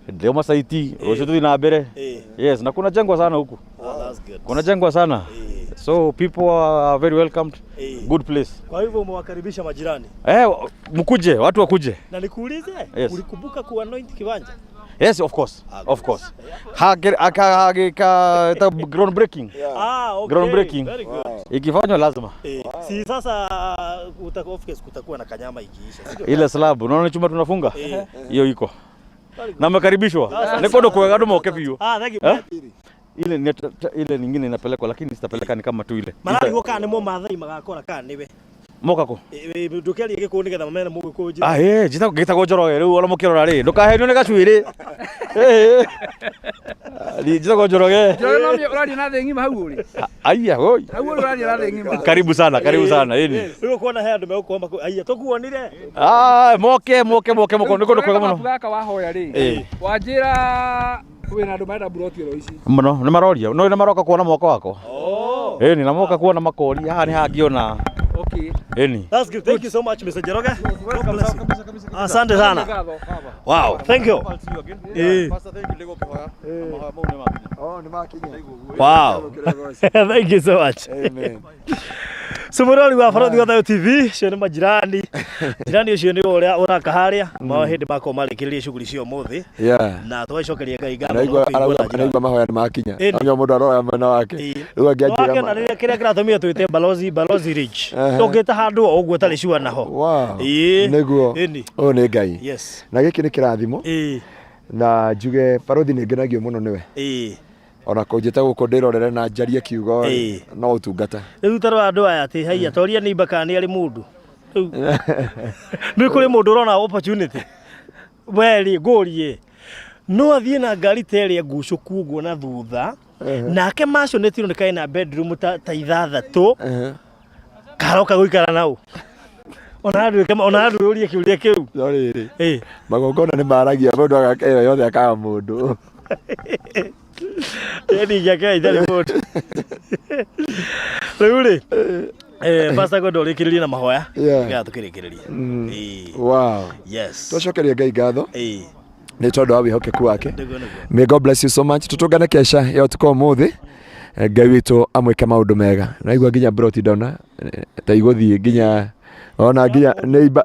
Ndĩoma saiti, rũciũ tũthiĩ na mbere. Eh. Yes, na kuna jengwa sana huku. Ah, that's good. Kuna jengwa sana. Eh. So people are very welcomed. Eh. Good place. Kwa hivyo umewakaribisha majirani. Eh, mkuje, watu wakuje. Na nikuulize, Yes. ulikumbuka kuanoint kiwanja? Yes, of course. Of course. Hage aka aka ta ground breaking. Ah, okay. Groundbreaking. Very good. Ikifanywa lazima. Eh, si sasa of course kutakuwa na kanyama ikiisha. Sio? Ile slab, unaona chumba tunafunga? Eh. Hiyo iko. Very good. Na mmekaribishwa. Nĩ kũndũ kwega andũ moke biũ. Ah, thank you. Eh? Ile ni, ile nyingine inapelekwa lakini sitapeleka ni kama tu ile. Mararigwo kana nĩmo Maathai magakora kana nĩwe. Moka kũ? Ndũkĩarie Gĩkũyũ nĩgetha mamene Mũgĩkũyũ njĩra. Ah, eh, njĩtagwo gĩtagwo Njoroge rĩu ona mũkĩrora rĩ, ndũkahenio nĩ gacuĩrĩ. Eh. Njĩtagwo Njoroge. Njoroge no ũraria na thĩ ng'ima hau ũrĩ. Aiya, oi. Hau ũrĩ ũraria na thĩ ng'ima. Karibu sana, karibu sana, ĩni. Rĩu ũkuona he andũ megũkorwo aiya tũkuonire. Ah, moke moke moke moke nĩ kũndũ kwega mũno. Mabu gaka wahoya rĩ. Eh. Wanjĩra wĩna andũ marenda buroti oro ici. Mũno nĩ maroria no nĩ maroka kuona mwako wakwa. Oh. Ĩni na moka kuona makori haha nĩ hangĩona. Okay. Ĩni. That's good. Thank you so much, Mr. Njoroge. God bless you. Asante sana. Ngatho, baba. Wow. Thank you. Eh. Oh, nĩ makinya. Wow. Thank you so much. Amen. So mũrori wa Barothi wa Thayo TV, ũcio nĩ majirani. Jirani ũcio nĩ ũrĩa ũraka harĩa, ma hĩndĩ makorwo marĩkĩrĩria shughuli cia ũmũthĩ Yeah. na tũgacokeria Ngai ngatho Araigua na kũigua arauga na njĩra. araigua mahoya nĩ makinya. Ĩni. Anya mũndũ aroya mwena wake. Ĩĩ. Rĩu angĩ anjĩra Wakena ma- rĩrĩa kĩrĩa kĩratũmire twĩte balozi balozi rich. Ehe. Tũngĩta handũ o ũguo ũtarĩ sure naho. Wow. Ĩĩ. Nĩguo. Ĩni. Ũyũ nĩ Ngai. Yes. Na gĩkĩ nĩ kĩrathimo Ĩĩ. na njuge barothi nĩ ngenagio mũno nĩwe. Ĩĩ. Ona kũnjĩta gũkũ ndĩrorere na njarie kiugo rĩ, Ĩĩ. no ũtungata. Rĩu ta rora andũ aya atĩ haiya toria nĩ kana nĩ arĩ mũndũ. Rĩu nĩ kũrĩ mũndũ ũrona opportunity. We rĩ ngũrie no athiĩ na ngari ta ĩrĩa ngucũku ũguo na thutha nake maconetiro nĩ kaĩ na bedroom ta ithathatũ karoka gũikara nau ona nduĩke ona nduĩũrie kĩũria kĩu. No rĩrĩ Ĩĩ. magongona nĩ maragia mũndũ agaka ĩyo yothe akaga mũndũ. Yaani ingĩaka itarĩ mũndũ. Rĩu rĩ pastor ngwenda ũrĩkĩrĩrie na mahoya Yeah. nĩgetha tũkĩrĩkĩrĩrie. Ĩĩ. Wow. Yes. Twacokeria Ngai ngatho Ĩĩ. nĩ tondũ wa wĩhokeku wake. Nĩguo nĩguo. May God bless you so much. Tutungane kesha ya ũtukũ ũmũthĩ. Ngai witũ amwĩke maũndũ mega. Naigua nginya broti ndona ta igũthiĩ nginya ona nginya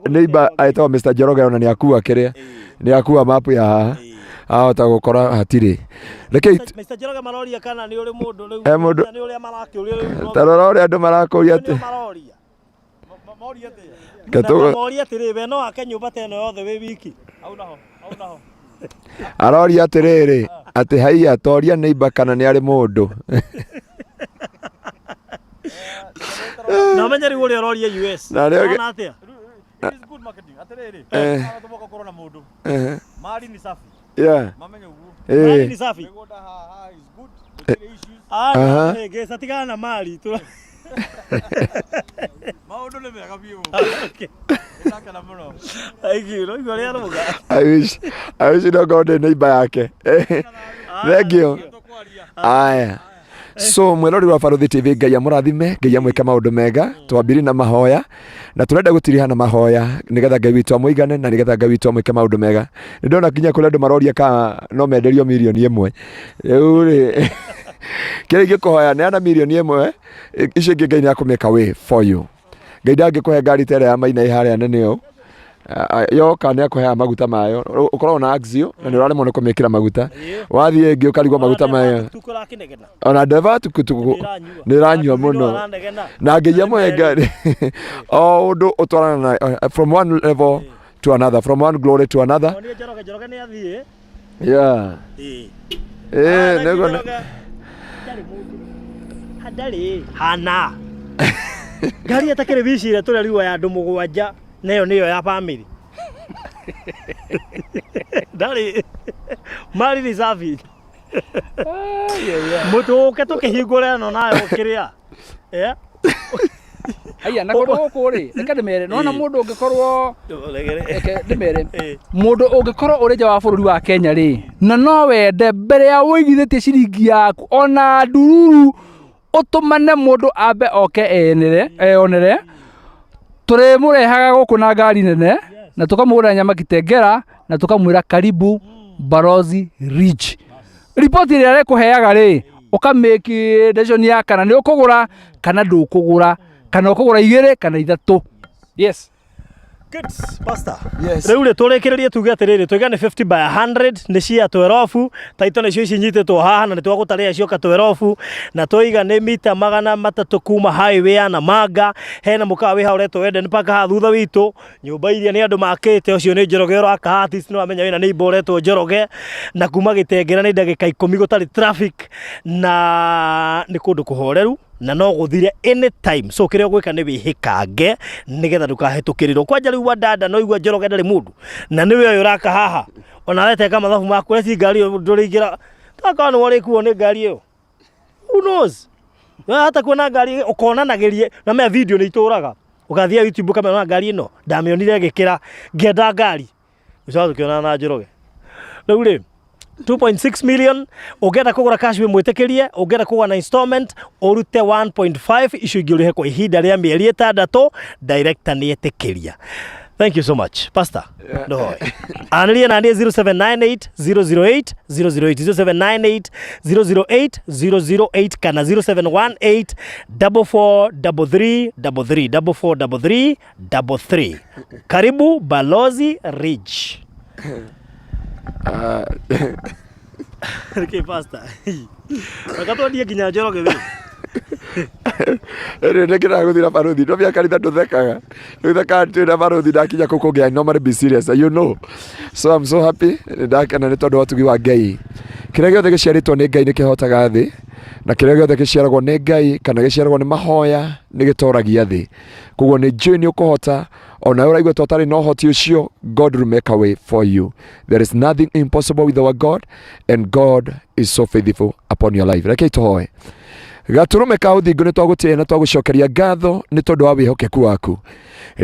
neighbor etagwo Mr. Njoroge ona nĩ akua kĩrĩa nĩ akua mapu ya haha ahota gũkora hatirĩ. Rekei Mr. Njoroge maroria kana nĩ ũrĩ mũndũ rĩu Eh, mũndũ- nĩ ũrĩa marakĩũria rĩu ta rora ũrĩa andũ marakũria atĩ nĩo maroria. Reke tũ- Na moria atĩrĩ we no ake nyũmba ta ĩno yothe wĩ wiki. aroria atĩrĩrĩ atĩ haiya toria neighbor kana nĩ arĩ mũndũ. Na ũmenye rĩu ũrĩa ũroria US. Na rĩo Ũrona atĩa? It is good marketing. Atĩrĩrĩ, Eh. tũmoka gũkorwo na mũndũ. Eh, Mali ni safi. yeah. Mamenye ũguo. Mali Eh. ni safi. Mĩgũnda haha is good. Gũtirĩ issues. Ah, Aha. ngĩca tigana na mali. Maũndũ nĩ mega biũ. Okay. Nĩndakena mũno. Thank you. No igua ũrĩa arauga. I wish no ngorwo ndĩ neighbor yake. Thank you. Tũkwaria. Aya. So mwĩrori wa Barũthi TV, Ngai amũrathime, Ngai amwĩke maũndũ mega. Twambiri na mahoya na tũrenda gũtiriha na mahoya nĩgetha Ngai witũ amũigane na nĩgetha Ngai witũ amwĩke maũndũ mega. Nĩ ndona nginya kũrĩ andũ maroria kana no menderio mirioni 1. Rĩu rĩ, kĩrĩa ingĩkũhoya, neana mirioni 1, icio ingĩ Ngai nĩ akũmĩka way for you. Ngai ndangĩkũhe ngari ta ĩrĩa ya Maina ĩ harĩa nene ũũ. Yoka nĩ akũheaga maguta mayo. Ũkoragwo na Axio na nĩ ũraremwo nĩ kũmĩkĩra maguta. Wathiĩ ĩngĩ ũkarigwo maguta mayo. Ona ndereba tukutuku nĩ ĩranyua mũno. Na Ngai amũhe ngari o ũndũ ũtwarana na from one level to another, from one glory to another. Yeah. Nĩguo Ndarĩ hana ngari ĩtakĩrĩ wici ĩrĩa tũreriwa ya andũ mũgwanja, nayo nĩyo ya family ndarĩ mali ni safi. Mũtũke tũkĩhingũre ĩno nayo kĩrĩa. Aya, na kũndũ gũkũ rĩ, reke ndĩmere, nona mũndũ ũngĩkorwo, reke ndĩmere, mũndũ ũngĩkorwo ũrĩ nja wa bũrũri wa Kenya rĩ, na no wende mbere ya ũigithĩtie ciringi yaku ona ndururu, ũtũmane mũndũ ambe oke eyenere, eyonere, tũrĩmũrehaga gũkũ na ngari nene na tũkamũgũrĩra nyama Kitengela na tũkamwĩra karibu Balozi Ridge. Riboti ĩrĩa arekũheaga rĩ, ũkamĩki decision ya kana nĩ ũkũgũra kana ndũkũgũra, kana ũkũgũra igĩrĩ kana ithatũ. Yes. Good, Pastor. Yes. Rĩu rĩ tũrĩkĩrĩrie tuge atĩrĩrĩ, twaiga nĩ 50 by 100 nĩ cia 12, taito nĩcio ici nyitĩtwo haha na nĩ twagũtarĩria cioka 12, na twaiga nĩ mita 300 kuma highway ya Namanga, hena mũkawa wĩ haha ũretwo Eden Park haha thutha witũ, nyũmba iria nĩ andũ makĩte, ũcio nĩ Njoroge ũraka artist, nĩ wamenya wĩna neighbor ũretwo Njoroge, na kuma Gĩtengera nĩ ndagĩka 10 gũtarĩ traffic, na nĩ kũndũ kũhoreru na no gũthire anytime. So kĩrĩa ũgwĩka nĩ wĩhĩkange nĩgetha ndũkahĩtũkĩrĩrwo. Kwanja rĩu Wandanda no igua Njoroge ndarĩ mũndũ na nĩwe ũyũ ũraka haha, ona areteka mathabu maku eci ngari ĩyo ndũrĩingĩra, tokorwo nĩwe ũrĩkuo nĩ ngari ĩyo, who knows. We hata kuona ngari ũkonanagĩrie na mea video nĩ itũraga, ũgathiĩ YouTube ũkamenya ngari ĩno ndamĩonire ĩgĩkĩra ngĩenda ngari, ũcoka tũkĩonana na Njoroge. Rĩu rĩ, 2.6 million ũngĩenda kũgũra cash wĩ mwĩtĩkĩrie, ũngĩenda kũgũra na installment ũrute 1.5, icio ingĩ ũrĩhe kwa ihinda rĩa mĩeri 6, director nĩ etĩkĩria. Thank you so much, Pastor. Ndũhoe anĩria na niĩ 0798 008 008, 0798 008 008 kana 0718 4433 33 4433 33. Karibu Balozi Ridge. Okay, Pastor. Reka twendie nginya Njoroge wĩ. Rĩu nĩkĩraga gũthiĩ na barũthi no bia kanitha ndũthekaga ndũthekaga twĩ na barũthi ndakinya kũu kũngĩ, I normally be serious, you know. So I'm so happy, nĩ ndakena nĩ tondũ wa ũtugi wa Ngai. Kĩrĩa gĩothe gĩciarĩtwo nĩ Ngai nĩ kĩhotaga thĩ, na kĩrĩa gĩothe gĩciaragwo nĩ Ngai kana gĩciaragwo nĩ mahoya nĩ gĩtoragia thĩ. Koguo nĩ njũĩ nĩ ũkũhota, ona ũraigua ta ũtarĩ na ũhoti ũcio, God will make a way for you. There is nothing impossible with our God, and God is so faithful upon your life. Rekei tũhoe. Gatũrũme ka ũthingu, nĩ twagũtĩĩa na twagũcokeria ngatho nĩ tondũ wa wĩhokeku waku.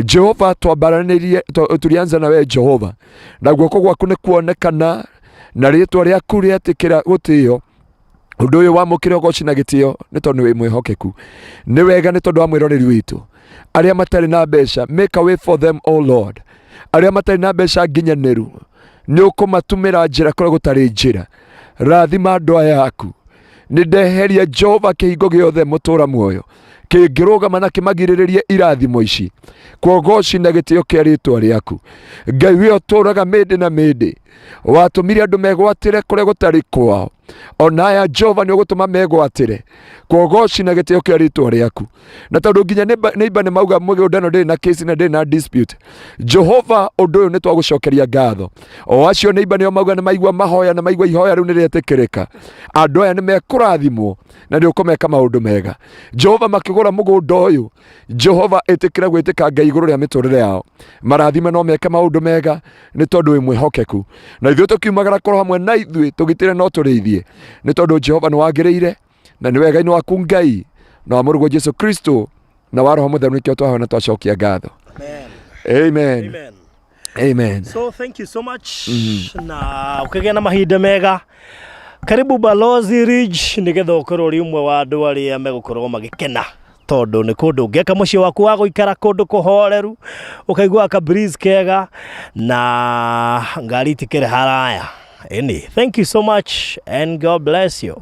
Jehova, twambaranĩrie, tulianza na wewe Jehova, na guoko gwaku nĩ kuonekana na rĩtwa rĩaku rĩetĩkĩra gũtĩo. Ũndũ ũyũ wamũkĩre ũgoci na gĩtĩo nĩ tondũ wĩ mwĩhokeku. Nĩ wega nĩ tondũ wa mwĩroreri witũ arĩa matarĩ na mbeca, make a way for them, O Lord. Arĩa matarĩ na mbeca nginyanĩru, nĩ ũkũmatumĩra njĩra kũrĩa gũtarĩ njĩra. Rathima andũ aya aku. Nĩ ndeheria Jehova kĩhingo gĩothe mũtũra muoyo kĩngĩrũgama na kĩmagirĩrĩrie irathimo ici, kwogoci na gĩtĩo kĩa rĩtwa rĩaku. Ngai we ũtũraga mĩndĩ na mĩndĩ, watũmire andũ megwatĩre kũrĩa gũtarĩ kwao, ona aya Jehova nĩ ũgũtũma megwatĩre, kwogoci na gĩtĩo kĩa rĩtwa rĩaku. Na tondũ nginya neighbor nĩ mauga mũgũnda ĩno ndĩrĩ na case na ndĩrĩ na dispute, Jehova ũndũ ũyũ nĩ twagũcokeria ngatho. O acio neighbor nĩo mauga nĩ maigua mahoya na maigua ihoya rĩu nĩ rĩetĩkĩrĩka, andũ aya nĩ mekũrathimwo na nĩ ũkũmeka maũndũ mega. Jehova, makĩgũra mũgũnda ũyũ, Jehova ĩtĩkĩra gwĩtĩka Ngai igũrũ rĩa mĩtũrĩre yao, marathime no meke maũndũ mega nĩ tondũ wĩ mwĩhokeku. Na ithuĩ tũkiumagara korwo hamwe na ithuĩ, tũgitĩre no tũrĩithie, nĩ tondũ Jehova nĩ wagĩrĩire na nĩ wega-inĩ waku Ngai na wa mũrũguo Jesu Kristo na wa Roho Mũtheru nĩkĩo twahoya na twacokia ngatho. Amen. Amen. Amen. So thank you so much. Na ũkĩgĩa na mahinda mega. Karibu Balozi Ridge nĩgetha ũkorwo ũrĩ ũmwe wa andũ arĩa megũkorwo magĩkena tondũ nĩ kũndũ ũngĩaka mũciĩ waku wa gũikara kũndũ kũhoreru ũkaigua ka breeze kega na ngari itikĩrĩ haraya. Ĩni, thank you so much and God bless you.